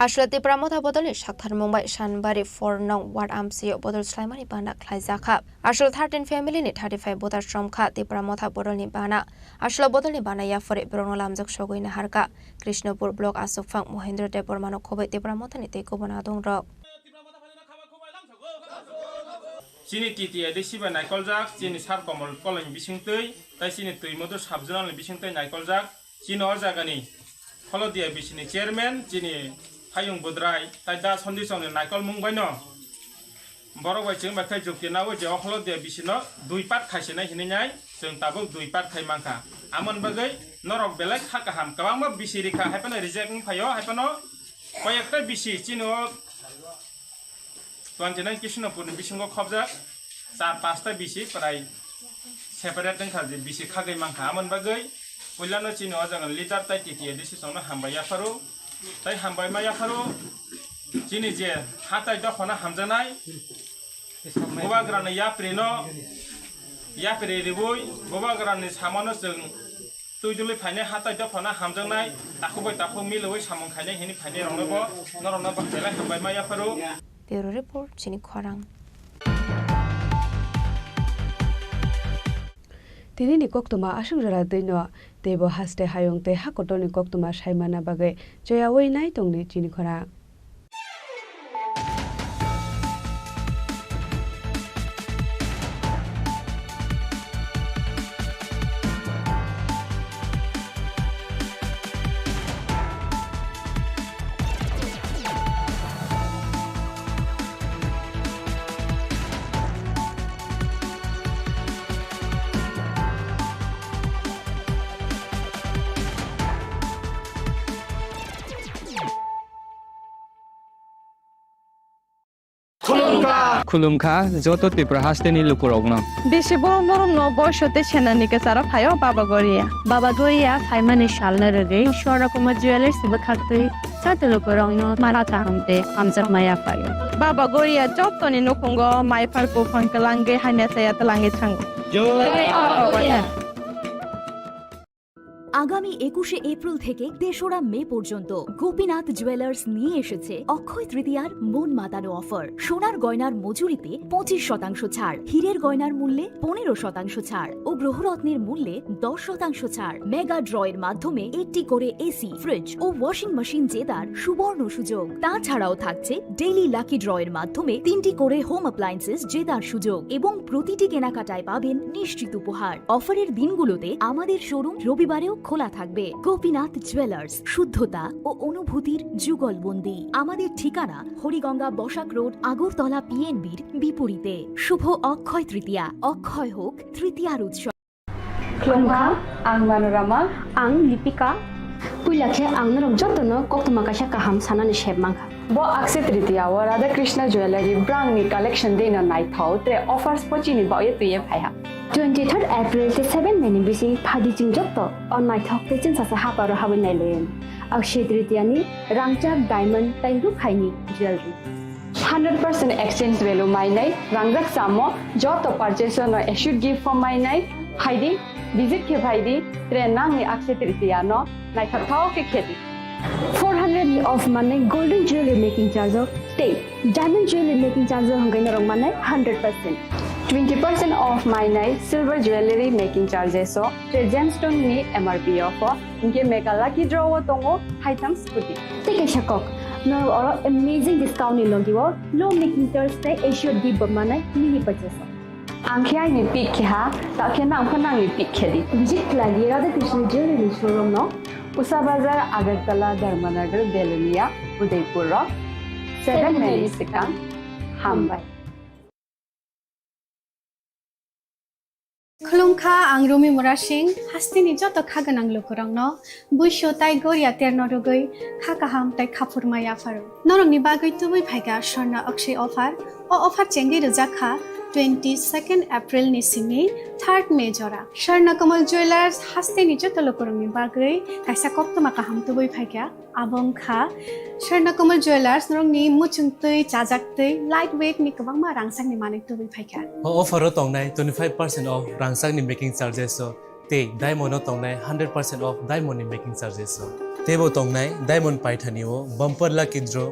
Aswla Tipra Motha bodolni saktharmung bai Sanbari four nong ward amsio bodol swlaimani bana khlaijakha. Aswla thirteen family ni thirty five voters romkha Tipra Motha bodolni bana. Aswla bodolni bana yaphari borokno lamjak sogwi naharkha. Krishnopur block aswkphang Mohendro Debbarmano khobwi Tipra Mothani tei kubun adongrok. Chini T T A D C bai naikoljak, chini Sar Komol Koloni bisingtwi, tai chini Twimodur sub-zonal ni bisingtwi naikoljak, chini o jagani Holodia B C ni chairman, chini Hayung Budrai, tai Da Sondi Chongni naikolmung baino borok bai chwng bai khe jukti nawi je o Holodia B C no dui part khaisinai hinwi nai, chwng tabuk dui part khai mankha. Amoni bagwi norok belai kha kaham, kwbangma B C rikha, haiphano reject wng phaio, haiphano koyekta B C chini o twenty nine Krishnapur ni bisingo khobjak, char pasta B C prai separate wngkha je B C khagwi mankha. Amoni bagwi puilano chini o jaga leader tai T T A D C chongno hambai yapharo, tai hambai ma yapharo chini je hatai dophano hamjaknai Bubagrani yaprino yapri riwi Bubagrani samano chwng Twi dului phainai hatai dophano hamjaknai, takhuk bai takhuk milwi samung khainai hwnwi phainai rokno bo norokno bwkhailai hambai ma yapharo. Bureau Report, chini khorang. Tinini koktwma aswk jora twino teibo haste hayung tei ha kotorni koktwma saimana bagwi choyaui nai tongdi chini khorang. Khulumkha. Khulumkha joto Tripura hasteni lukurokno. Bisi borok norokno boiso tei senani kwcharo phaio Baba Goria. Baba Goria phaimani salno rwgwi Swarna Kumar Jewellers bwkhaktwi joto lukurokno mara kaham tei hamjakma yaphaio. Baba Goria jotoni nukhungo mai phar buphang kwlangwi hamya chaya twlangwi thango. Jai Baba Goria. আগামী একুশে এপ্রিল থেকে তেসরা মে পর্যন্ত গোপীনাথ জুয়েলার্স নিয়ে এসেছে অক্ষয় তৃতীয়ার মন মাতানো অফার। সোনার গয়নার মজুরিতে পঁচিশ শতাংশ ছাড়, হীরের গয়নার মূল্যে পনেরো শতাংশ ছাড় ও গ্রহরত্নের মূল্যে দশ শতাংশ ছাড়। মেগা ড্রয়ের মাধ্যমে একটি করে এসি, ফ্রিজ ও ওয়াশিং মেশিন জেতার সুবর্ণ সুযোগ। তাছাড়াও থাকছে ডেইলি লাকি ড্রয়ের মাধ্যমে তিনটি করে হোম অ্যাপ্লায়েন্সেস জেতার সুযোগ এবং প্রতিটি কেনাকাটায় পাবেন নিশ্চিত উপহার। অফারের দিনগুলোতে আমাদের শোরুম রবিবারেও খোলা থাকবে। গোপীনাথ জুয়েলার্স, শুদ্ধতা ও অনুভূতির যুগলবন্দি। আমাদের ঠিকানা হরিগঙ্গা বসাক রোড, আগরতলা পিএনবির বিপরীতে। শুভ অক্ষয় তৃতীয়া, অক্ষয় হোক তৃতীয়ার উৎসব। Khulumkha, ang Manorama. Ang Lipika. Puila khe ang norok jotono koktwma kaisa kaham sanani sep mankha. Bo Akshaya Tritiya o Radha Krishna Jewellery brangni collection dino naithok tre offers pochini baoye twiye phaiha. Twenty third April tei seven May ni bising phaidi chwng joto o naithok tei chwngsacha haparo habwi nailaiwi. Akshaya Tritiya ni rangchak diamond tei rukhaini jewellery. Hundred percent exchange value mainai, rangjak chamo, joto purchase no assured gift form mainai, phaidi, visit khe phaidi, tre nangni Akshaya Tritiya no naithok thao khe khedi. Four hundred ni off manai golden jewelry making charge o tei diamond jewelry making charge o hwnkhe norok manai hundred percent. Twenty percent off mainai silver jewelry making charges o tre gemstone ni M R P o pho. Hinkhe mega lucky draw o tongo haitham scooty. Tei kaisa kok, norok oro amazing discount ni logi o low making charge tei assured gift bo manai mini purchase o. Ang khe aini pick khe ha, ta khe nang pho nangni pick khe di. Visit khlai di Radha Krishna Jewelry ni showroom no. Usa Bazar, Agartala, Dharmanagar, Belonia, Udaipur rok. Seven May ni swkang. Hambai. Khulumkha, ang Rumi Murasing, hasteni joto kha gwnang lukurokno buisu tai goria terno rwgwi kha kaham tai khaphurma yapharo. Norokni bagwi tubui phaikha Swarna Akshay offer. O offer chengwi rwjak kha twenty second April ni simi third May jora. Swarna Kamal Jewellers hasteni joto lukurokni bagwi kaisa koktwma kaham tubui phaikha. Abo wngkha Swarna Kamal Jewellers, norokni muchung twi, chajak twi, light weight ni kwbangma rangchakni manwi tubui phaikha. O offer o tongnai twenty five percent off rangchakni making charges o tei diamond o tongnai hundred percent off diamond ni making charges o. Teibo tongnai diamond paithani o bumper lucky draw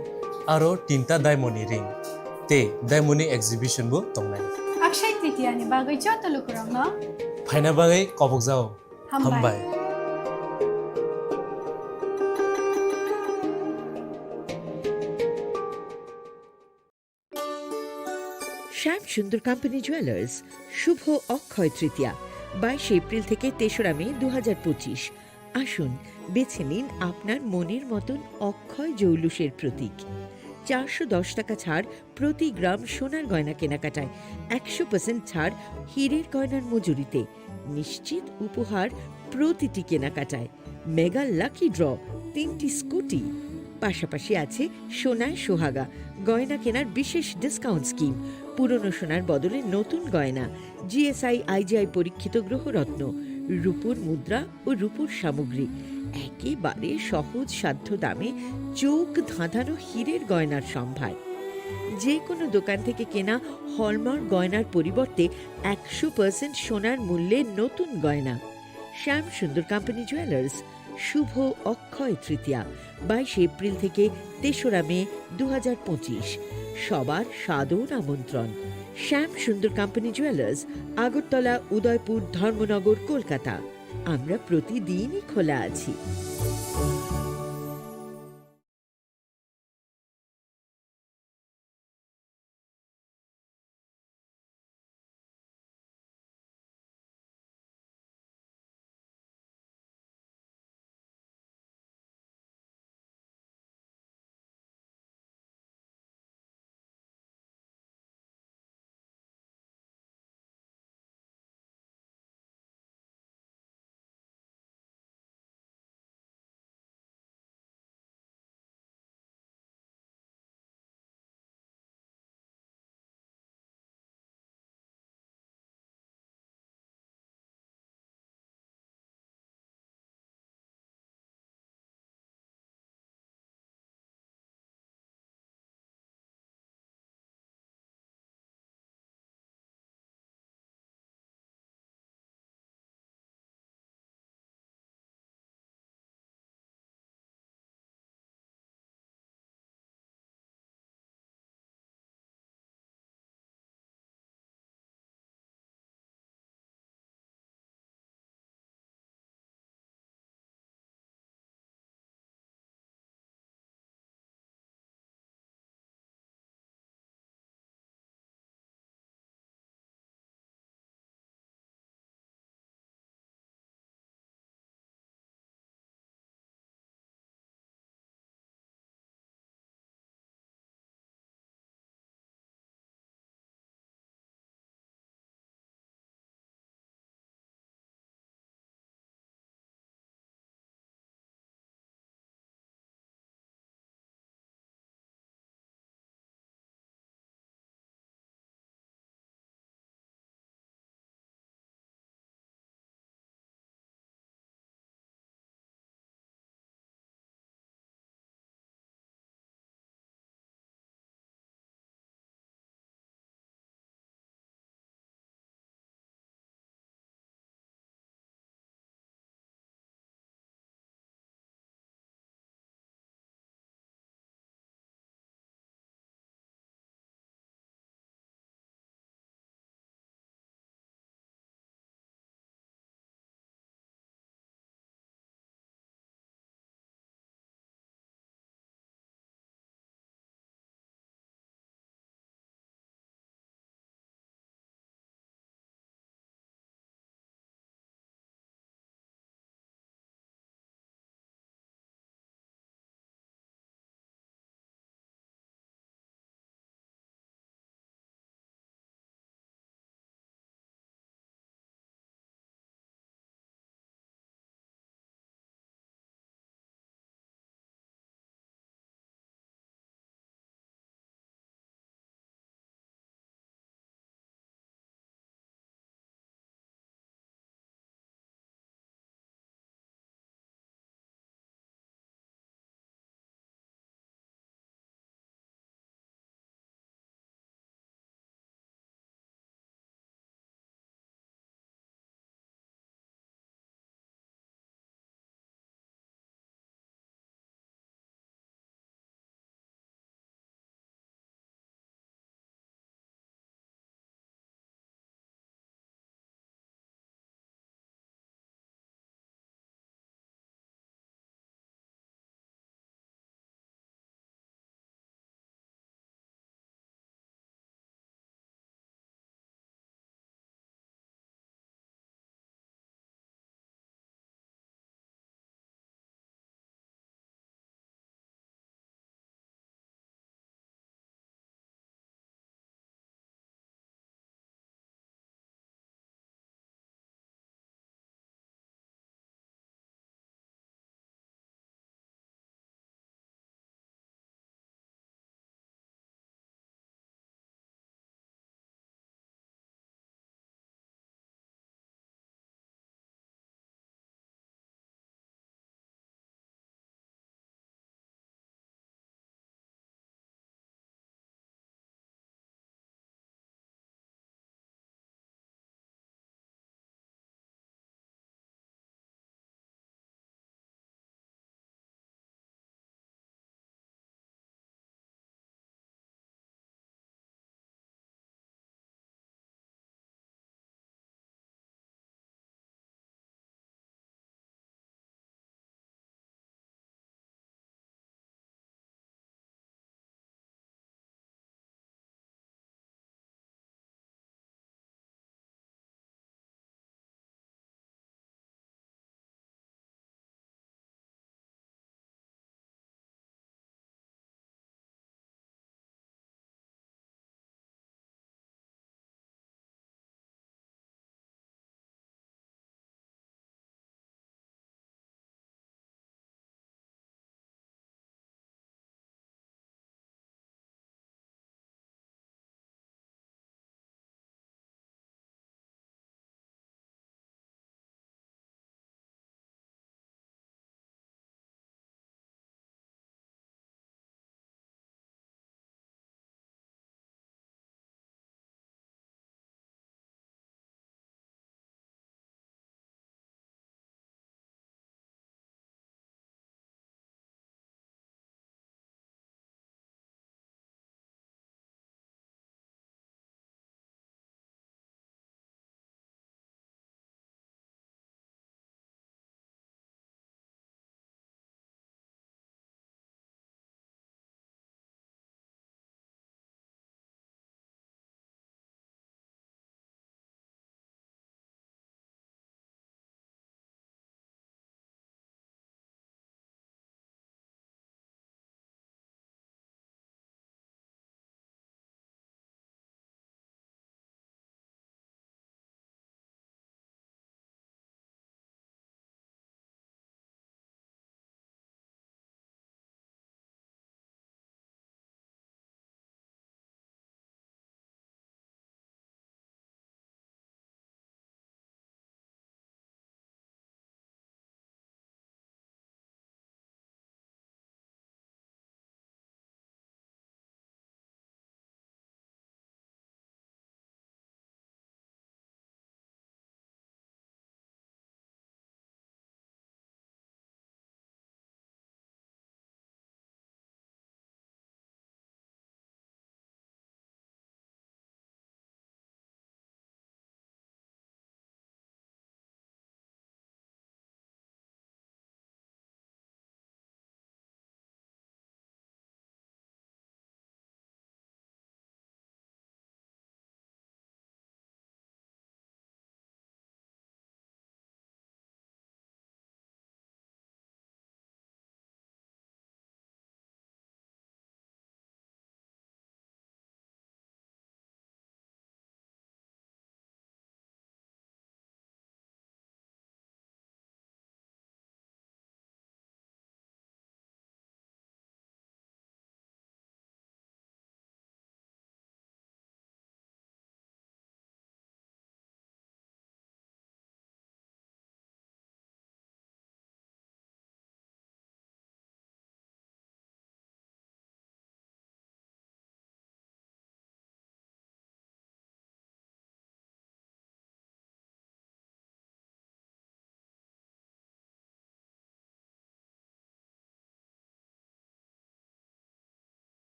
aro tinta diamond ni ring tei diamond ni exhibition bo tongnai. Akshay Tritiya ni bagwi joto lukurokno phaina bagwi kobokjao. Hambai. Hambai. Shyam Sundar Company Jewelers, শুভ অক্ষয় তৃতীয়া, বাইশে এপ্রিল থেকে তেসরা মে দু হাজার পঁচিশ। আসুন, বেছে নিন আপনার মনের মতন অক্ষয় জৌলুসের প্রতীক। চারশো দশ টাকা ছাড় প্রতি গ্রাম সোনার গয়না কেনাকাটায়, একশো পার্সেন্ট ছাড় হীরের গয়নার মজুরিতে, নিশ্চিত উপহার প্রতিটি কেনাকাটায়, মেগা লাকি ড্র, তিনটি স্কুটি। পাশাপাশি আছে সোনায় সোহাগা, গয়না কেনার বিশেষ ডিসকাউন্ট স্কিম, পুরনো সোনার বদলে নতুন গয়না, জিএসআই আইজিআই পরীক্ষিত গ্রহরত্ন, রূপোর মুদ্রা ও রূপোর সামগ্রী, একেবারে সহজ সাধ্য দামে চোখ ধাঁধানো হীরের গয়নার সম্ভার। যে কোনো দোকান থেকে কেনা হলমার্ক গয়নার পরিবর্তে একশো পার্সেন্ট সোনার মূল্যে নতুন গয়না। শ্যাম সুন্দর কোম্পানি জুয়েলার্স, শুভ অক্ষয় তৃতীয়া, বাইশে এপ্রিল থেকে তেসরা মে দু হাজার পঁচিশ। সবার সাদর আমন্ত্রণ। শ্যাম সুন্দর কোম্পানি জুয়েলার্স, আগরতলা, উদয়পুর, ধর্মনগর, কলকাতা। আমরা প্রতিদিনই খোলা আছি।